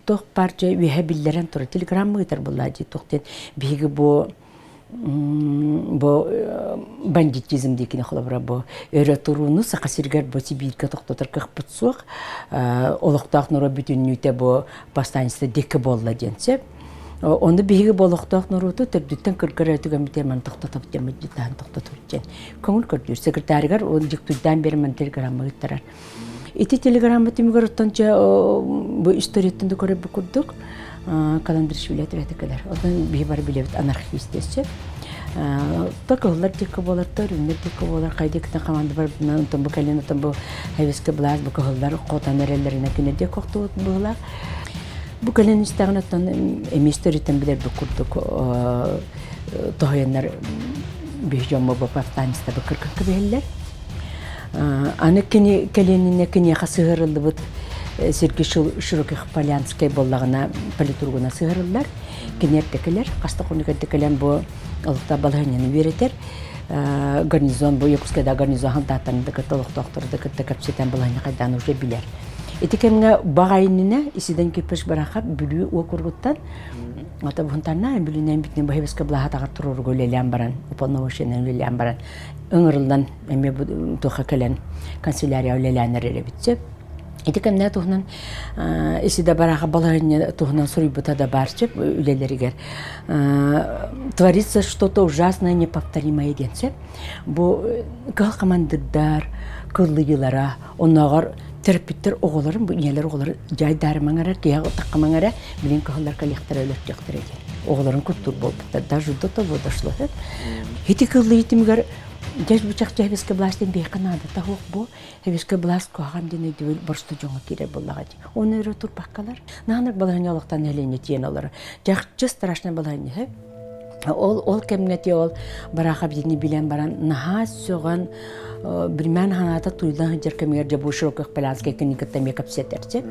I: туох партия үөһэ биллэрэн турар телеграмма ыытар буоллаа дии туох диэн биһиги бу бу бандитизм диэкини холобура бу өрө турууну Саха сиригэр бу Сибииргэ тохтотор кыахпыт суох олохтоох норуот бүтүннүүтэ бу повстанецтар диэки буолла диэн сөп Ону биһиги бу олохтоох норуоту төрдүттэн кыргар өтүгэммитигэр маны тохтотобут диэн муддьутаан тохтотобут диэн көҥүл көрдүүр. Секретарыгар ол диктуйдаан биэрэн маны телеграмма ыыттарар. Ити телеграмма түмүгэр оттон чэ бу историяттан да көрөрбүт курдук Каландришвили этэ кэлэр. Оттон биһи бары билэбит анархист диэччи. То кыһыллар диэки буолар, то үрүҥнэр диэки буолар, хайдыктан команда барбытынан, онтон бу кэлин, онтон бу хэвиске былаас бу кыһыллар хотон эрэллэринэ кине диэки охтубут быһыылаах. Бу кэлин истэҕин оттон эмиэ историяттан билэрбит курдук тоһуйаннар биһи дьоммо бу повстанецтары кыргыкка биһэллэр. Аны кини кэлиэнинэ киниэхэ сыһыарыллыбыт Сергей Широких-Полянскай буоллаҕына политругуна сыһыарыллар. Кини эрдэ кэлэр, хаста хонук эрдэ кэлэн бу олохтоох балаһыанньаны үөрэтэр. Гарнизон бу Якутскайда гарнизон хандааттарын да кытта олохтоохтору да кытта кэпсэтэн балаһыанньа хайдаан уже билэр. Ити кэмҥэ баҕайыннына Исиден Кипеш Барахов Бүлүү уокуругуттан ата бунтарна Бүлүүнэн бүтүн баһыбыска былаһа туруоруга үлэлээн баран уполномоченный үлэлээн баран ыҥырыллан эмиэ туохха кэлэн канцелярия үлэлээн эрэр эбит сөп. Ити кэмнэ туһунан Исида Бараха балаһынньа туһунан суруйбута да баар сөп үлэлэригэр. Творится что-то ужасное, неповторимое диэн сөп. Бу кыһыл хамандырдар, кыллыйылара, оннооҕор төрөппүттэр оҕолорун, бу ийэлэр оҕолору дьайдаарымаҥ эрэ, киһи таххамаҥ эрэ, билин кыһыллар кэлиэхтэрэ өлөртүөхтэрэ диэн. Оҕолорун куттуур буолбуттар. Даже до того дошло. Ити кыллыйы түмүгэр дьэ бу чахчы хэбискэ былаас диэн биһиэхэ наадата суох бу. Хэбискэ былаас куһаҕан диэн өйдөбүл боростуой дьоҥҥо киирэр буоллаҕа дии. Оны өрө турбаккалар. Наанак балаһыанньа олохтон нэһилиэнньэ тиийэн олорор. Чахчы страшный балаһыанньа Ол ол кэмҥэ ти ол Барахов дьини билэн баран наһаа сөҕөн бирмээн ханаата туйлан сылдьар кэмигэр дьэ бу Широких Полянскай кини кытта эмиэ кэпсэтэрчи.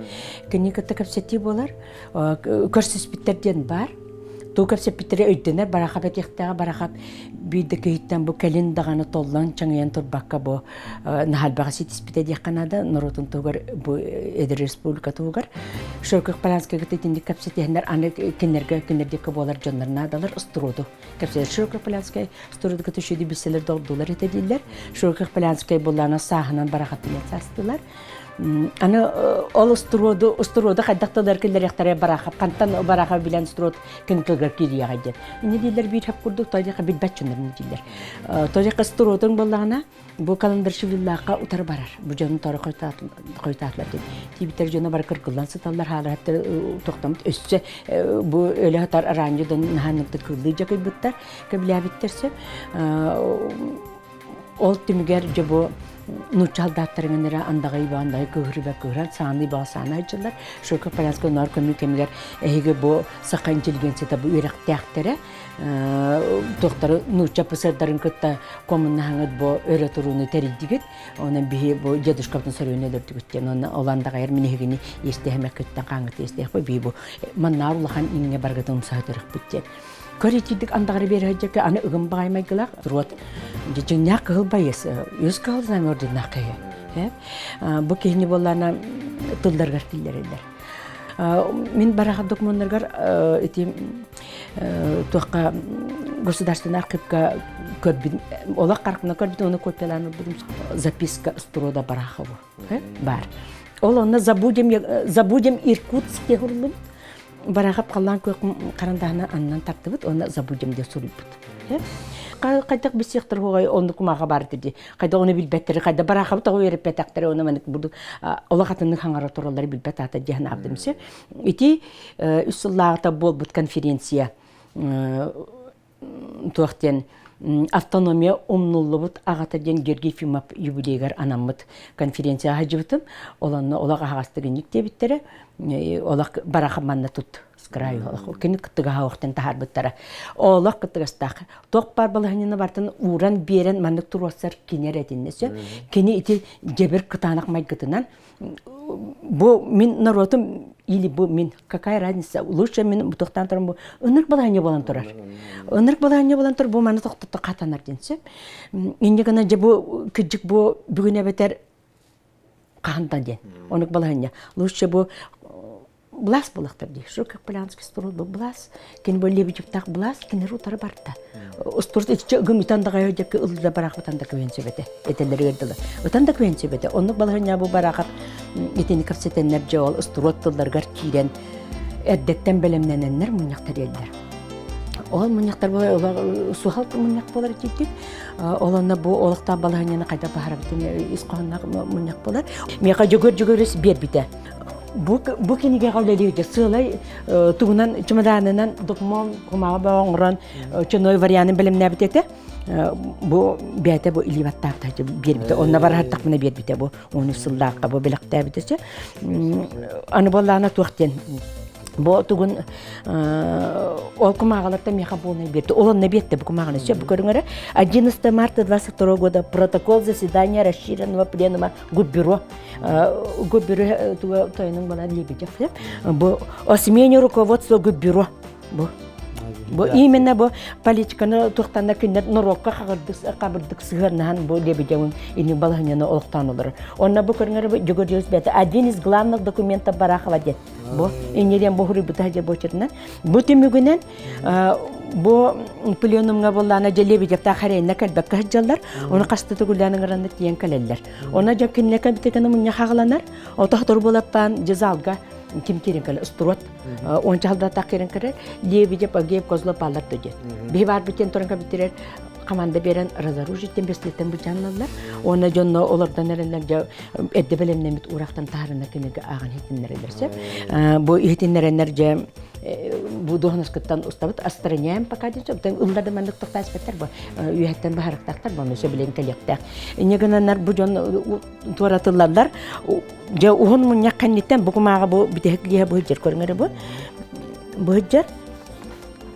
I: Кини кытта кэпсэтии буолар. Көрсүспүттэр диэн бар. Туу кэпсэппиттэрэ өйдөнөр Барахап этиэхтээҕэ Барахап биир да киһиттэн бу кэлин даҕаны толлон чаҥыйан турбакка бу наһалбаҕа ситиспитэ диэххэ наада норуотун туһугар бу эдэр республика туһугар Широких Полянскайга итинник кэпсэтиһэннэр аны кинилэргэ кинилэрдиэккэ буолар дьоннор наадалар устуруоду кэпсэтэр Широких Полянскай устуруодуга түшүдү билсэлэр дордулар этэ дииллэр Широких Полянскай буллаана сааһынан барахаттыйан саастылар Аны ол устуруоду устуруоду хайдах тыллар киллэриэхтэрэ Барахов хантан Барахов билэн устуруот кынкыгар киириэҕэ диэн. Инньэ дииллэр биир хөп курдук тойдьаха билбэт дьоннор инньэ дииллэр. Тойдьаха устуруотуҥ буоллаҕына бу Каландаршвиллаахха утары барар. Бу дьону тору хойутаатылар диэн. Тиибиттэр дьоно бары кыргыллан сыталлар хаалар тохтомут өссө бу өлө сытар араанньы дьон наһаа кыыллыы дьакыйбыттар кэбилээбиттэр сөп. Ол түмүгэр дьэ бу нуучча халдааттарыгын эрэ андаҕай баандаҕай кыыһырыба кыыһыран сааныы баҕа саана сылдьаллар. Широкая Полянская ноор көмүү кэмигэр эһиги бу саха интеллигенцията бу үөрэхтээхтэрэ туохтары нуучча пысырдарын кытта коммунаһаҥыт бу өрө турууну тэрийдигит. Онон биһи бу дедушкабытын сөрүөнү өлөрдүгүт диэн. Онно ол андаҕайар мин эһигини иэстэһэмэккиттэн хааҥҥыт иэстээх бу бу маннаар улахан иҥҥэ баргытын умсаһа төрөхпүт диэн. Көр итирдик андаҕары биэрэ сылдьарга аны ыгым баҕай майгылаах руот дьиҥнээх кыһыл байыас үс кыһыл знамя орденнаах киһи бу киһини буоллаана тылларыгар киллэрэллэр мин бараха докумуоннаргар ити туохха государственный архивка көрбүт олох харахпына көрбүт оны копиялаан ылбытым записка Строда Барахову бар ол онно забудем забудем Иркутск диэн Барахап халлаан күөх харандаһына аннан тартыбыт уонна забудем диэн суруйбут. Хайдах билсиэхтэр хугай оннук кумааҕа баар ди. Хайда ону билбэттэри, хайда Барахабы тоҕо үөрэппэтэхтэри, оны маннык бурдук олох атыннык хаҥара тураллары билбэт аата диэн аабдым сөп. Ити үс сыллааҕыта буолбут конференция туох диэн автономия умнуллубут аҕата диэн Георгий Ефимов юбилейыгар анаммыт конференцияҕа сылдьыбытым. Ол онно олох аһаҕастык инник диэбиттэрэ. Олох барахым манна тут с краю олох кини кыттыгаһа охтен таһаарбыттара. Олох кыттыгастаах. Туох баар балаһынньаны бартын ууран биэрэн маннык туруорсар кини эрэ этиннэ сөп. Кини ити дьэбир кытаанах майгытынан бу мин норуотум или бу мин какая разница лучше мин бутухтаан туран бу ынырык балаһанньа буолан турар ынырык балаһанньа буолан турар бу маны тохтотто хатанар диэн сөп инньэ гына дьэ бу кырдьык бу бүгүн эбэтэр хаһантан диэн онук балаһанньа лучше бу Былаас буолахтар дии. Широких Полянский струр бу былаас. Кини бу Лебедевтаах былаас кинилэр утары барда. Устурт иччэ ыгым ытан даҕайа дьэкки ылла бараах ытан да көйөн сөбөтө. Этэллэригэр дылы. Ытан да көйөн сөбөтө. Оннук балаһынньа бу бараахап итини кэпсэтэннэр дьэ ол устуруот тылларыгар киирэн эрдэттэн бэлэмнэнэннэр мунньах тэрийэллэр. Ол мунньахтар бу суһал мунньах буолар итиитик. Ол онно бу олохтоох балаһынньаны хайдах баһарабытын ис хоһоонноох мунньах буолар. Миэхэ Дьөгүөр Дьөгүөрүс биэрбитэ. Бу, бу кинигэҕэ үлэлииргэ сыалай тугунан чемоданынан докумуон кумааҕы бөҕө оҥорон чоной варианын бэлэмнээбит этэ. Бу бэйэтэ бу илии баттаабыта биэрбитэ. Онно бараһаттахпына биэрбитэ бу 13 сыллаахха бу бэлэхтээбитэ. Аны буоллаҕына туох диэн бу тугун ол кумааҕылартан миэхэ буолнай биэрдэ. Ол онно биэрдэ бу кумааҕыны сөп бу көрүҥ эрэ. 11 марта 22 года протокол заседания расширенного пленума Губбюро Губбюро туга тойонун буолан Лебедев бу о смене руководства Губбюро бу Бу именно бу политиканы тухтанна кинилэр норуокка хабырдык сыһыаннаһан бу Лебедевин ини балаһынньаны олохтоон олорор. Онно бу көрүҥэр Дьөгүрдьүс бэйэтэ один из главных документов Барахова диэн. Бу иннирен бу хуруйбута дьэ бочерынан. Бу түмүгүнэн бу пленумҥа буоллаана дьэ Лебедевтаах харайынна кэлбэккэ сылдьаллар. Ону хаста төгүллээн ыҥыранна тиийэн кэлэллэр. Онно дьэ кинилэр кэлбитигэр мунньах хаҕаланар. Ото сотору буолаппаан дьэ залга ким киирэн кэлэр устуруот уонча халдатаах киирэн кэлэр Лебедев, Агеев, Козлов бааллар да диэн. Биһи баарбыт диэн туран кэлбиттэрэр команда биэрэн разоружить бэстилеттен быдьаанналлар. Уонна дьонно олордон эрэннэр дьэ эрдэ бэлэмнэммит уурахтан таһарына кинигэ ааҕан иһитиннэрэллэр сөп. Бу иһитиннэрэннэр дьэ бу дуоһунаскыттан устабыт астраняем пока диэн сөп. Ыллар да маннык тохтооспэттэр бу үөһэттэн баһарыктаахтар бу ону сөбүлээн кэлиэхтээх. Инньэ гынаннар бу дьон туоратыллаллар. Дьэ уһун мунньах кэнниттэн бу кумааҕы бу бүтэһик лиһэ бу сылдьар көрүҥ бу. Бу сылдьар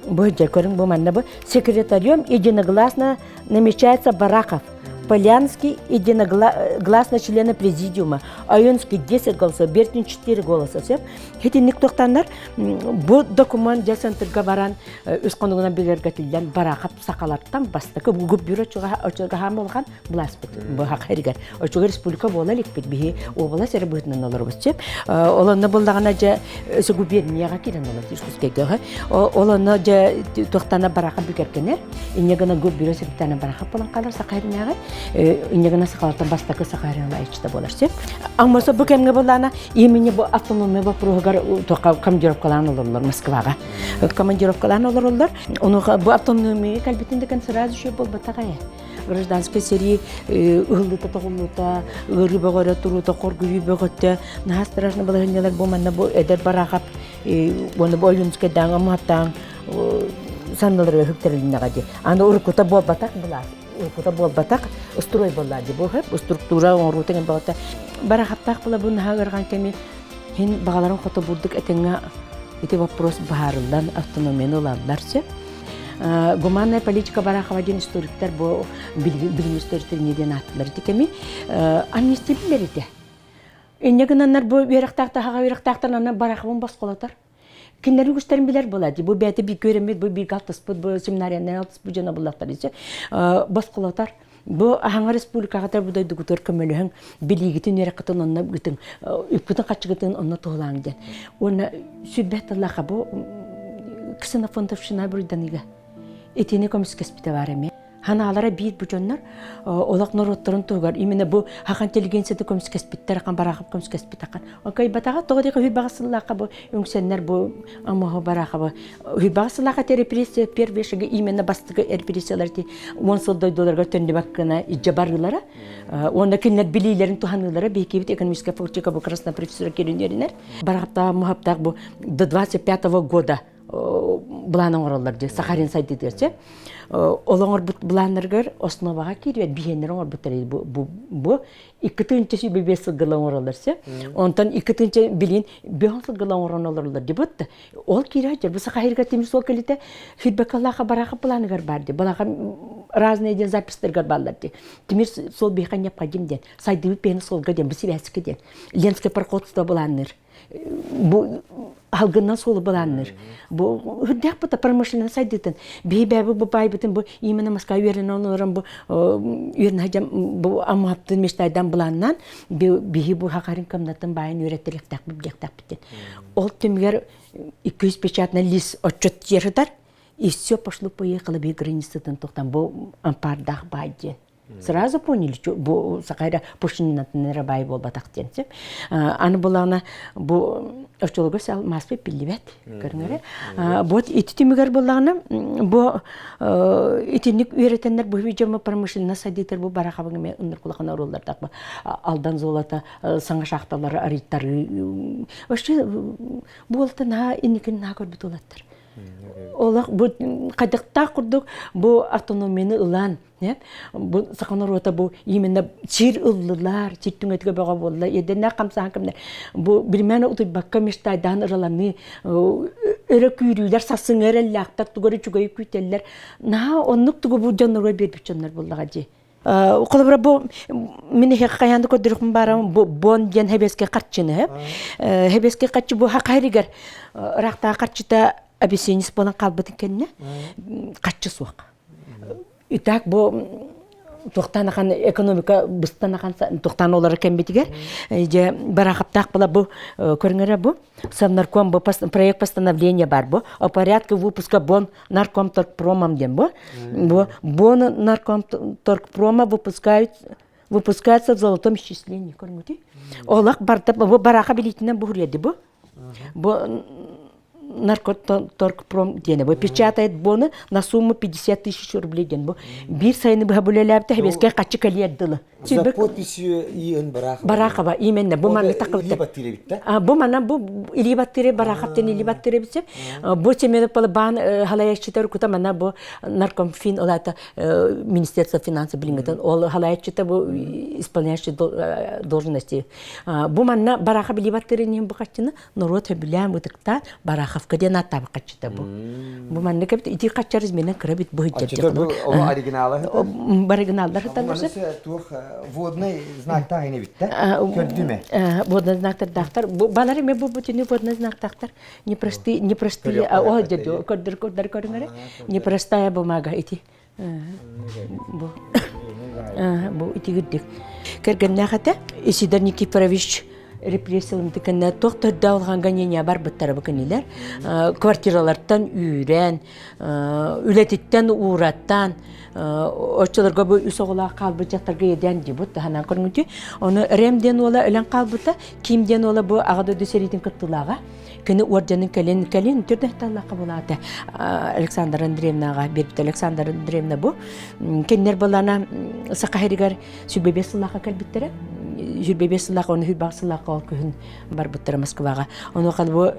I: Бу сылдьар көрүҥ бу манна бу секретарем единогласно намечается Барахов. Полянский единогласно члена президиума, Ойунский 10 голосов, Бертин 4 голоса. Сөп. Хитинник тохтаннар бу документ дьэ центрга баран үс хонугунан билэргэтиллэн Барахов сахалартан бастакы губбюро очугаһаан улахан былааспыт бу хахэригэр. Очуга республика буола иликпит биһи уобалас эрэ быһыытынан олоробут сөп. Ол онно буллаҕына дьэ өсө губернияҕа киирэн олор Иркутскайга. Ол онно дьэ туохтана Барахов бүкэргэнэр. Инньэ гына губбюро секретарына Барахов буолан хаалар Саха сиринээҕи. Инньэ гына сахалартан бастакы Саха сирин айчыта буолар сөп. Аммосо бу кэмҥэ буллаана имени бу автономия вопроһугар туохха командировкалаан олороллор Москваҕа. Командировкалаан олороллор. Онуоха бу автономия кэлбитин да сразу еще буолбатах ээ. Гражданскай сэрии ыһыллыыта тоҕуллуута, ыарыы бөҕөрө туруута, хоргуйуу бөҕөттө, наһаа страшно балаһыанньалар бу манна бу эдэр Барахов уонна бу Ойуунскайдааҥ Амматтааҥ санныларыгар үктэрилиннэҕэ дии. Аны уруккута буолбатах былаас, уруккута буолбатах строй буолла дии. Бу структура оҥоруута кэм бөҕөтө. Барахаптаах була бу наһаа ыархан кэми хин баҕаларын хото бурдук этэҥҥэ ити вопрос быһаарыллан автономияны ылаллар сөп. Гуманная политика Барахова диэн историктар бу билим историктар не диэн ааттылар ити кэми амнистия биллэр ити. Инньэ гынаннар бу үөрэхтээх таһаҕа үөрэхтээхтэр аны Бараховын босхолотор. Кинилэр үгүстэрин билэр буолаа дии. Бу бэйэтэ бииргэ үөрэммит, бу бииргэ алтыспыт, бу семинариянан алтыспыт дьоно буллахтар дии. Босхолотор. Бу аһаҥа республикаҕа бу дойдугутугар көмөлөһүҥ, билиигитин үөрэххитин онно ыытыҥ, үпкүтүн-харчыгытын онно туһулааҥ диэн. Уонна сүрбэт тыллаах бу ксенофонтовщина буруйданыыга итини көмүскэспитэ баар эмиэ. Ханаалара биир бу дьоннор олох норуоттарын туһугар именно бу хахан интеллигенцияты көмүскэспиттэр ахан Барахов көмүскэспит ахан. Кыайбатаҕа тоҕо диэки үһүйбэҕэ сыллаахха бу үҥсэннэр бу Амоһо Барахова үһүйбэҕэ сыллаахха те репрессия первые шаги именно бастакы репрессиялар ти уон сыл дойдуларыгар төннүбэт гына илдьэ барыылара уонна кинилэр билиилэрин туһаныылара биһикибит экономическая факультетка бу краснопрофессора киринеринер Барахтаах Мухаптаах бу до 25 года былаан оҥороллор дии Сахалин сайдыытыгар чэ ол оҥорбут былааннарыгар основаҕа киирбэт биһиэннэр оҥорбуттар бу бу бу 2 сүүс сылгыла оҥороллор се онтон 2 тыһыынча билин бөһөн сылгыла оҥорон олороллор ди бутта ол киирэ бу Сахалинга тимир суол кэлитэ фидбэкалаха бараха планыгар бар ди балаха разные ден записьтаргар бааллар ди тимир суол биһиэхэ необходим диэн сайдыбыт биһиэхэ суолга диэн бу сибээскэ диэн Ленское пароходство былаанныыр бу алгыннан суолу былаанныыр. Бу үрдээх бута промышленность сайдыытын биһи бэйбит бу баайбытын бу именно Москва үөрэнэн олорон бу үөрэнэ сылдьан бу аммаптын мечтайдан былааннаан биһи бу хахарын кымнатын баайын үөрэттэриэхтээхпит билиэхтээхпит диэн. Ол түмүгэр 200 печатный лист отчет тиэритэр и все пошло поехало биһи границатын тухтан бу ампаардаах баай диэн. Сразу поняли, бу сахайра пушиннатынара бай буолбатах диэн сөп. Аны булаана бу оччолорго сал маспы биллибэт көрүҥөрө. Вот ити түмүгэр буллаҕына бу итинник үөрэтэннэр бу видеома промышленность сайдыытар бу барахабын эме ынныр кулахана оруоллардах бу Алдан золото саҥа шахталары арыйтары вообще буолта наһаа инникин наһаа көрбүт уолаттар. Олох бу хайдахтаах курдук бу автономияны ылан Бу саха норуота бу именно сир ыллылар, сир түҥэтигэ бөҕө буолла. Иэдэннээх хамсааһын кэмнэр бу биримээн утуйбакка мечтайдаан ыраланыы, өрө күүрүүлэр, сарсыҥҥы эрэллээхтэр тугу эрэ үчүгэйи күүтэллэр. Наһаа оннук тугу бу дьоннорго биэрбит дьоннор буоллаҕа дии. Холобура бу мин эһиэхэ хайаан да көрдөрүөхпүн баарам бу бон диэн хэбиэскэ харчыны хэбиэскэ харчы бу хахайрыгар ыраахтааҕы харчыта обесценец буолан хаалбытын кэннэ харчы суох. Итак, бу туохтаан ахан экономика быстан ахан туохтаан олорор кэмбитигэр дьэ барахаптаах была бу көрүҥэрэ бу совнарком бу проект постановления бар бу о порядке выпуска бон наркомторгпромом диэн бу бу бон наркомторгпрома выпускают выпускается в золотом исчислении көрүҥүтүй олох барда бу бараха билиитинэн буһуруйады бу бу наркоторгпром диэни бу печатает боны на сумму 50 тысяч рублей диэн бу биир сайыны быһа бүлэлээбитэ хэбиэскэй хаччы кэлиэр дылы
B: За подписью И.Н. Барахова.
I: Барахова именно бу манна такыбыта. Бу манна бу Ильи Баттыре Бараховтан Ильи Баттыре битсе. Бу Семенов баан халаяччытар кута манна бу наркомфин олата Министерство финансов билингетен ол халаяччыта бу исполняющий должности. Бу манна Барахов Ильи Баттыре нем бу хаччыны норуот сөбүлээн ытыктаан Барахов. Заготовка диэн ааттаабыт хаччыта бу. Бу маннык эбит ити хаччар изменен кыра бит бу
B: Оччото бу ол оригиналы
I: Оригиналлар сыталлар.
B: Туох водный знактаах ини битте. Көрдүмэ.
I: Водный знактардаахтар. Балар эме бу бүтүнү водный знактаахтар. Непростые, непростые, о, дядю, көрдөр көрдөр көрүңөрө. Непростая бумага ити. Бу бу итигирдик. Кэргэннээх этэ Исидор Никифорович репрессиялымты кэннэ туох төрдө алҕан гонения барбыттара бу кинилэр квартиралартан үүрэн үлэтиттэн уураттаан оччолорго бу үс оҕолоох хаалбыт дьахтарга иэдээн дибут таһынан көрүҥүтү ону Рем диэн уола өлөн хаалбыта Ким диэн уола бу аҕа дойду сэриитин кыттыылааҕа Кини орденын кэлин кэлин түрдэ таллахха булаата Александр Андреевнаҕа биэрбит Александр Андреевна бу кинилэр балана саха сиригэр сүрбэбиэс сыллаахха кэлбиттэрэ сүрбэбиэс сыллаах оны хүрбэх сыллаахха ол күһүн барбыттара Москваҕа онуоха бу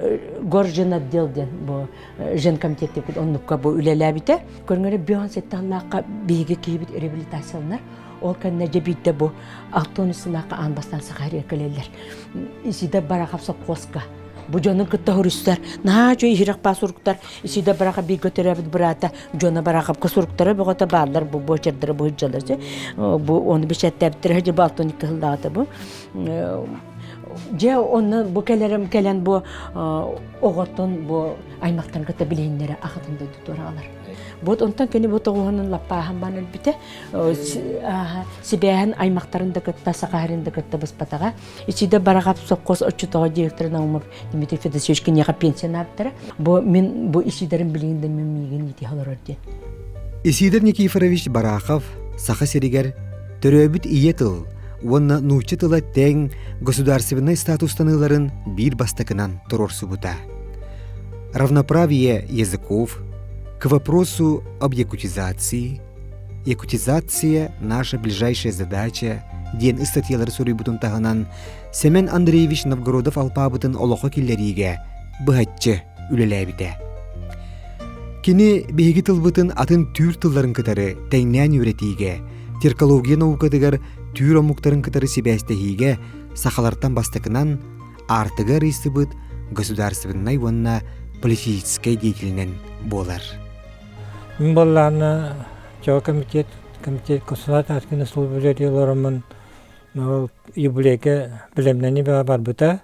I: горженотдел диэн бу женкомитет диэбит оннукка бу үлэлээбитэ көрүҥэрэ бион сэттэ сыллаахха биһиги киһибит реабилитацияланар ол кэннэ дьэ биирдэ бу 60 сыллаахха аан бастаан саха сиригэр кэлэллэр Исида Барахов сопхуоска бу дьонун кытта хоруйсар наһаа үчүгэй иһирэх баа суруктар Исида Барахов бииргэ төрөөбүт быраата дьоно Бараховка суруктара бөҕөтө бааллар бу буочардара бу сылдьаллар бу ону бэчээттээбиттэрэ дьэ бу 62 сыллааҕыта бу дьэ онно бу кэлэрим кэлэн бу оҕотун бу аймахтарын кытта билиһиннэрэ ахатын дойду туораалар вот онтон кини бу тоҕуһунун лаппааһын баан өлбүтэ сибээһин аймахтарын да кытта сахаһарын да кытта быспатаҕа Ичиде Барахов сопхуос оччотоҕо директор Наумов Дмитрий Федосеевич киниэхэ пенсия наабыттара. Бу мин бу Исидорым билигин да мин миигин ити олорор диэн.
B: Исидор Никифорович Барахов Саха сиригэр төрөөбүт ийэ тыл уонна нуучча тыла тэҥ государственнай статустаныыларын биир бастакынан туруорсубута. Равноправие языков, к вопросу об якутизации, Якутизация – наша ближайшая задача диэн ыстатыйалары суруйбутун таһынан Семен Андреевич Новгородов алпаабытын олоххо киллэриигэ быһаччы үлэлээбитэ. Кини биһиги тылбытын атын түүр тылларын кытары тэҥнээн үөрэтиигэ, теркология наукатыгар түүр омуктарын кытары сибээстэһиигэ сахалартан бастакынан аартыга арыйсыбыт государственнай уонна политическай деятелинэн буолар.
J: Мин буоллаҕына чоо комитет комитет государственной служба олороммун ол юбилейга бэлэмнэнии бөҕө барбыта.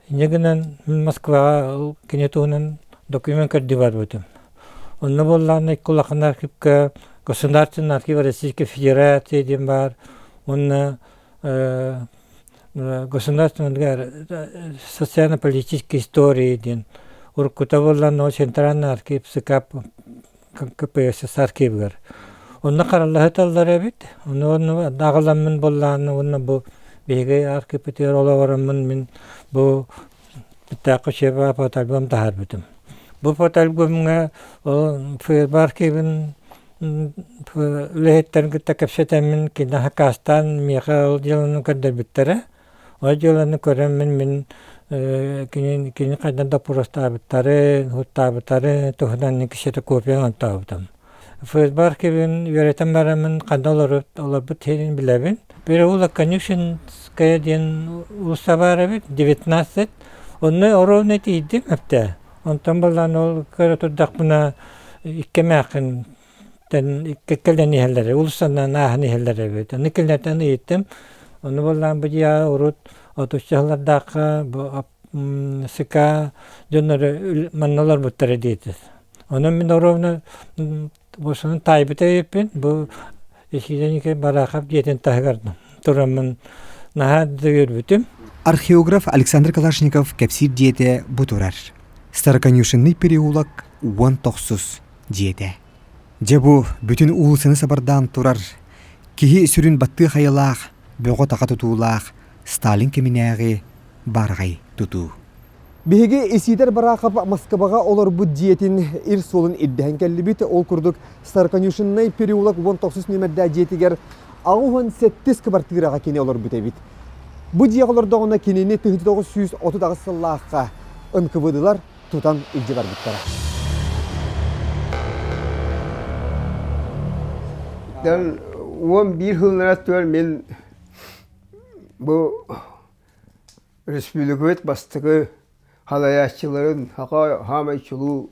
J: Инньэ гынан мин Москваҕа ол кини туһунан документ көрдүү барбытым. Онно буоллаҕына икки улахан архивка Государственный архив Российской Федерации диэн баар уонна государственный социально-политической истории диэн уруккута буоллаҕына центральный архив ЦК КПСС архивыгар. Онно хараллаһыталлар эбит. Ону онно аҕаламмын буоллаҕына уонна бу биһиги архивпытыгар олоҕороммун мин бу Бүттээххэ Чеба фотоальбом таһаарбытым. Бу фотоальбомҥа ол ФСБ архивын үлэһиттэрин кытта кэпсэтэммин кини хакаастаан миэхэ ол дьыаланы көрдөрбүттэрэ. Ол дьыаланы көрөммүн мин кини кини хайдах доппуруостаабыттарын, хуттаабыттарын туһунан кисэтэ копия оҥортообутум. ФСБ архивын үөрэтэн бараммын ханна олорбут сирин билэбин. Переулок Конюшенская диэн уулусса баар эбит, 19. Онно ровно тиийдим эптэ. Онтон балаан ол көрө турдахпына икки эмээххин кэлэн иһэллэрэ, уулуссанан ааһан иһэллэр эбит. Ону кинилэртэн ыйыттым. Ону буоллаан бу дьиэҕэ урут отучча сыллардаахха бу СК дьонноро манна олорбуттара диэтэ. Онон мин ровно бу таайбыта эбиппин. Бу Исидор Барахов дьиэтин таһыгар тураммын наһаа да үөрбүтүм.
B: Археограф Александр Калашников кэпсиир дьиэтэ бу турар. Староконюшенный переулок 19 дьиэтэ. Дьэ бу бүтүн уулуссаны сабардаан турар киһи сүрүн баттыы хайалаах, бөҕө-таҕа тутуулаах Сталин кэминээҕи баараҕай тутуу. Биһиги Исидор Барахов Москваҕа олорбут дьиэтин ир суолун ирдэһэн кэллибит. Ол курдук Староконюшенный переулок 19 нүөмэрдээх дьиэтигэр 87 кыбартыыраҕа кини олорбут эбит. Бу дьиэҕэ олордоҕуна кинини 1938 сыллаахха НКВД-лар тутан илдьэ барбыттара.
G: Уон биир сыллара түөр мин бу республикабыт бастакы Халайааччыларын, хака хаамай чулуу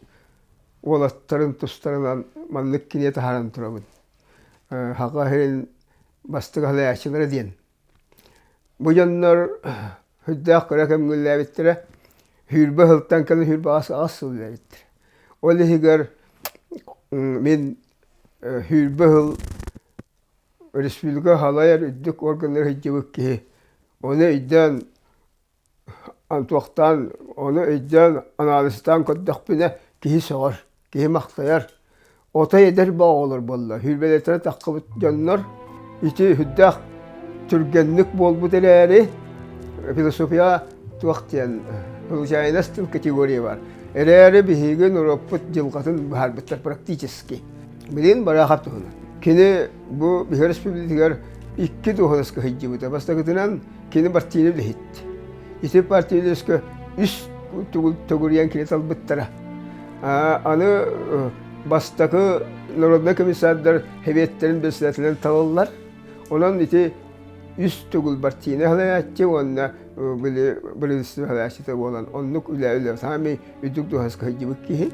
G: уолаттарын тустарынан маннык кинигэ таһааран турабын. Хака иһин бастакы халайааччылара диэн. Бу дьоннор сүрдээх кыра кэмҥиллээбиттэрэ. Сүүрбэ сылтан кэлин сүүрбэ аҕыс сыл үлэлээбиттэр. Ол иһигэр мин сүүрбэ сыл республика салайар үрдүк органнара сылдьыбыт киһи. Ону өйдөөн туохтаан ону өйдөөн анализтаан көрдөхпүнэ киһи сөҕөр, киһи махтайар. Отой эдэр оҕолор буолла. Сүүрбэлэртэн таххыбыт дьоннор ити сүрдээх түргэнник буолбут эрээри философия туох диэн случайность категория бар. Эрээри биһиги норуоппут дьылҕатын быһаарбыттар практически. Билин Бараахап туһунан. Кини бу биһиги республикатыгар икки дуоһунаска сылдьыбыта. Бастакытынан кини партийнай үлэһит. Ити партийнай үлэскэ үс төгүрүйэн кини талбыттара. Аны бастакы народнай комиссардар сэбиэттэрин председателин талаллар. Онон ити үс төгүл партийнай салайааччы уонна били правительство салайааччыта буолан оннук үлэ үлэ саамай үрдүк дуоһаска сылдьыбыт киһи.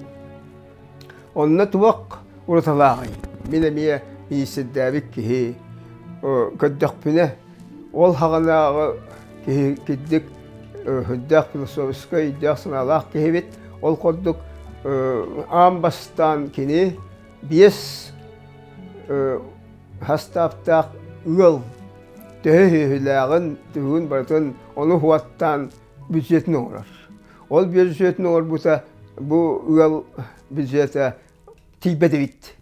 G: Онно туох уратылааҕый? Мин эмиэ миниистирдээбит киһи көрдөхпүнэ, ол хаҕанааҕы киһи кирдик үрдээх философскай өйдөөх-санаалаах киһибит. Ол курдук аан бастаан кини биэс хастааптаах ыал төһө сүөһүлээҕин, түһүгүн барытын ону уһуаттаан бюджетин оҥорор. Ол бюджетин оҥорбута бу ыал бюджета тиийбэт эбит.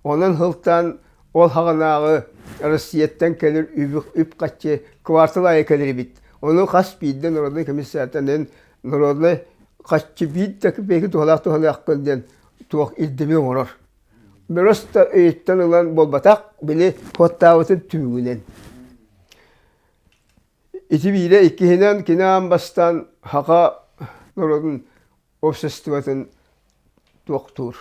G: Онон сылтаан ол хаҕанааҕы Россияттан кэлэр үп-харчы квартал аайы кэлэр эбит. Ону хас биирдэ народнай комиссиятынан народнай харчы биир да копейка туһалаах туһаныаххын диэн туох ирдэбил оҥорор. Просто өйүттэн ылан буолбатах, били хуоттаабытын түмүгүнэн. Ити биирэ иккиһинэн кини аан бастаан саха норуотун обществотын туохтуур.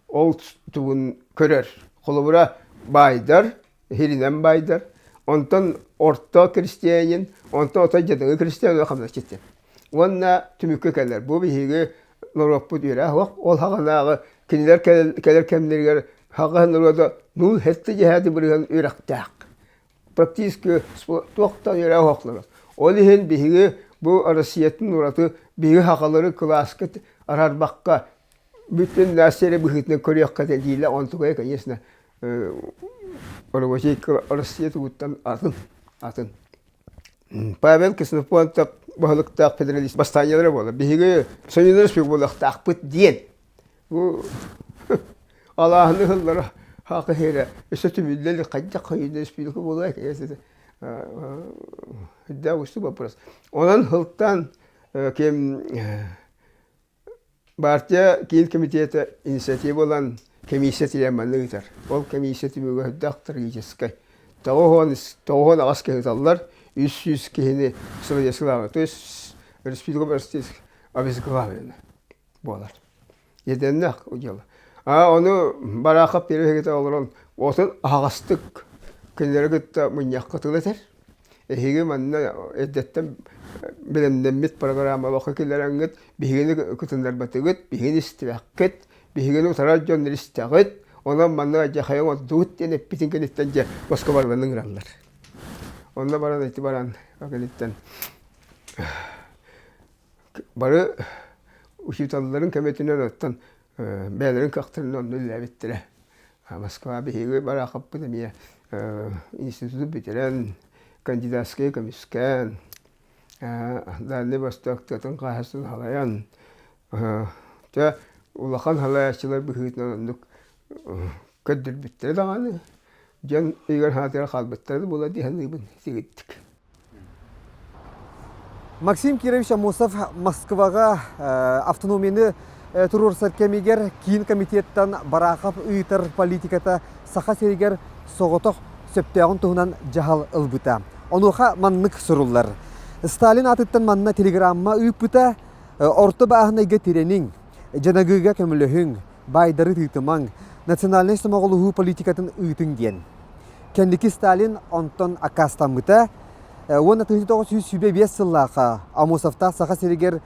G: Ол тугун көрөр. Холобура, баайдар, иһиринэн баайдар, онтон орто крестьянин, онтон отой дьадаҥы крестьянин хамначчыт. Уонна түмүккэ кэлэр. Бу биһиги норуоппут үөрэх суох. Ол хаҕанааҕы кинилэр кэлэр кэмнэригэр саха норуота нуул хэттэ дьэһээти бырыһан үөрэхтээх. Практически туохтан үөрэх оһохлоро. Ол иһин биһиги бу Россиятын ураты биһиги сахалары кылааска арарбакка бүтүн нация быһыытынан көрүөххэ этэ дииллэр. Онтукайа, конечно, рабочий Россия тугуттан атын, атын. Павел Ксенофонтов баһылыктаах федералист бастаанньалара буолар. Биһиги Союз Республика буолуохтаахпыт диэн. Бу алааһыны ыһыллара хаакы иһэрэ өссө түмүллэ илик хайдах Союз Республика буолуой үрдээх уустук вопрос. Онон сылтаан ким Партия киин комитета инициатива ылан комиссия тиийэн манна ыытар. Ол комиссия түмүгэ сүрдээх трагическай. 98 киһи ыталлар, 300 киһини сылайа То есть республика обезглавлена буолар. Еденнэх дело. А ону Барахов перевегите олорон отун аһаҕастык кинилэри кытта мунньахха тыл этэр. Эһиги манна эрдэттэн бэлэмнэммит программа олоххо киллэрэҥҥит, биһигини кытыннарбатыгыт, биһигини истибэккит, биһигини утарар дьоннор истэҕит, онон манна дьэ оҥордугут диэн эппитин кэнниттэн дьэ боско барыларын ыҥыраллар. Онно баран ити баран кэнниттэн бары учууталларын көмөтүнэн оттон бэйэлэрин кыахтарынан онно үлэлээбиттэрэ. Москва биһиги бараахаппыт эмиэ институту бүтэрэн, кандидатскай көмүскээн, Дальний Восток тыатын хаһаайыстыбатын салайан, дьэ улахан салайааччылар быһыытынан оннук көрдөрбүттэрэ даҕаны, дьон өйүгэр-санаатыгар хаалбыттара да буолуо дии саныыбын сигиттик.
B: Максим Кирович Аммосов Москваҕа автономияны туруорсар кэмигэр Киин комитеттан Барахов ыытар политиката Саха сиригэр соҕотох сөптөөҕүн туһунан дьаһал ылбыта. Онуоха маннык суруллар. Сталин аатыттан манна телеграмма ыыппыта орто бааһынайга тирэниҥ, дьанагыыга көмөлөһүҥ, баайдары тыытымаҥ, национальнай сомоҕолоһуу политикатын ыытыҥ диэн. Кэнники Сталин онтон аккаастаммыта уонна 1925 сыллаахха Амосовтаах Саха сиригэр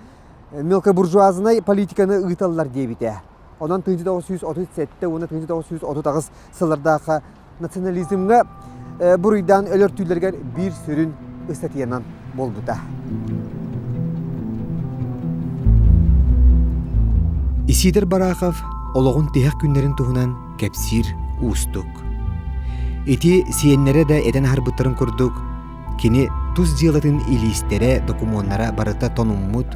B: мелкобуржуазнай политиканы ыыталлар диэбитэ. Онон 1937 уонна 1938 сыллардаахха национализмҥа буруйдаан өлөртүүлэригэр биир сүрүн ыстатыйанан буолбута. Исидор Барахов олоҕун тиһэх күннэрин туһунан кэпсиир уустук. Ити сиэннэрэ да этэн аһарбыттарын курдук, кини тус дьыалатын илиистэрэ, докумуоннара барыта тонуммут,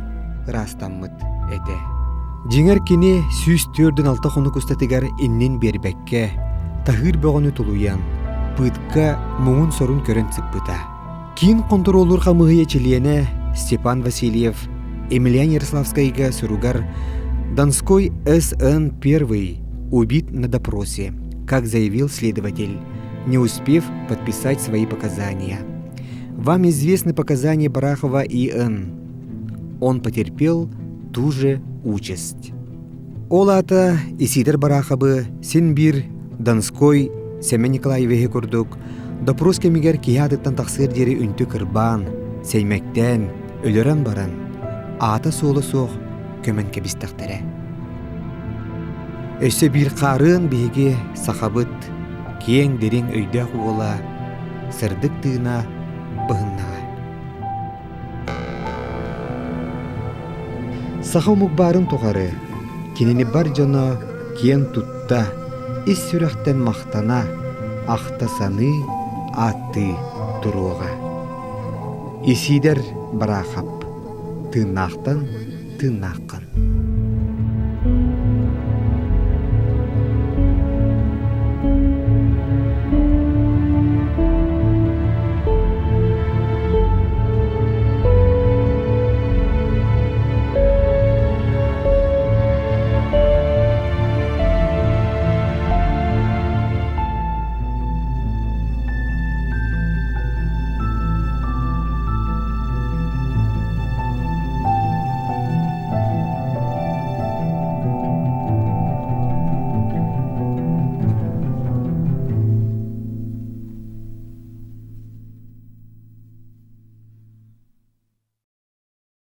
B: ыраастаммыт этэ. Дьиҥэр кини 146 хонук устатыгар иннин биэрбэккэ, таһыыр бөҕөнү тулуйан, пытка муҥун-сорун көрөн сыппыта. Киин хонтуруоллуур хамыыһыйа чилиэнэ Степан Васильев Емельян Ярославскайга суругар «Донской СН-1 убит на допросе», как заявил следователь, не успев подписать свои показания. Вам известны показания Барахова И.Н. Он потерпел ту же участь. Ол аата Исидор Бараховы син биир Донской Сэмэн Николаевиһы курдук допрос кэмигэр киһи аатыттан тахсыар диэри үнтү кырбаан, сэймэктээн, өлөрөн баран, аата-суола суох көмөн кэбистэхтэрэ. Өссө биир хаарыан биһиги сахабыт киэҥ дириҥ өйдөөх уола сырдык тыына быһыннаҕа. Саха омук баарын тухары кинини бар дьоно киэн тутта, ис сүрэхтэн махтана, ахта-саныы, ааттыы туруоҕа. Исиидэр Бараахап тыыннаахтан тыыннааххын.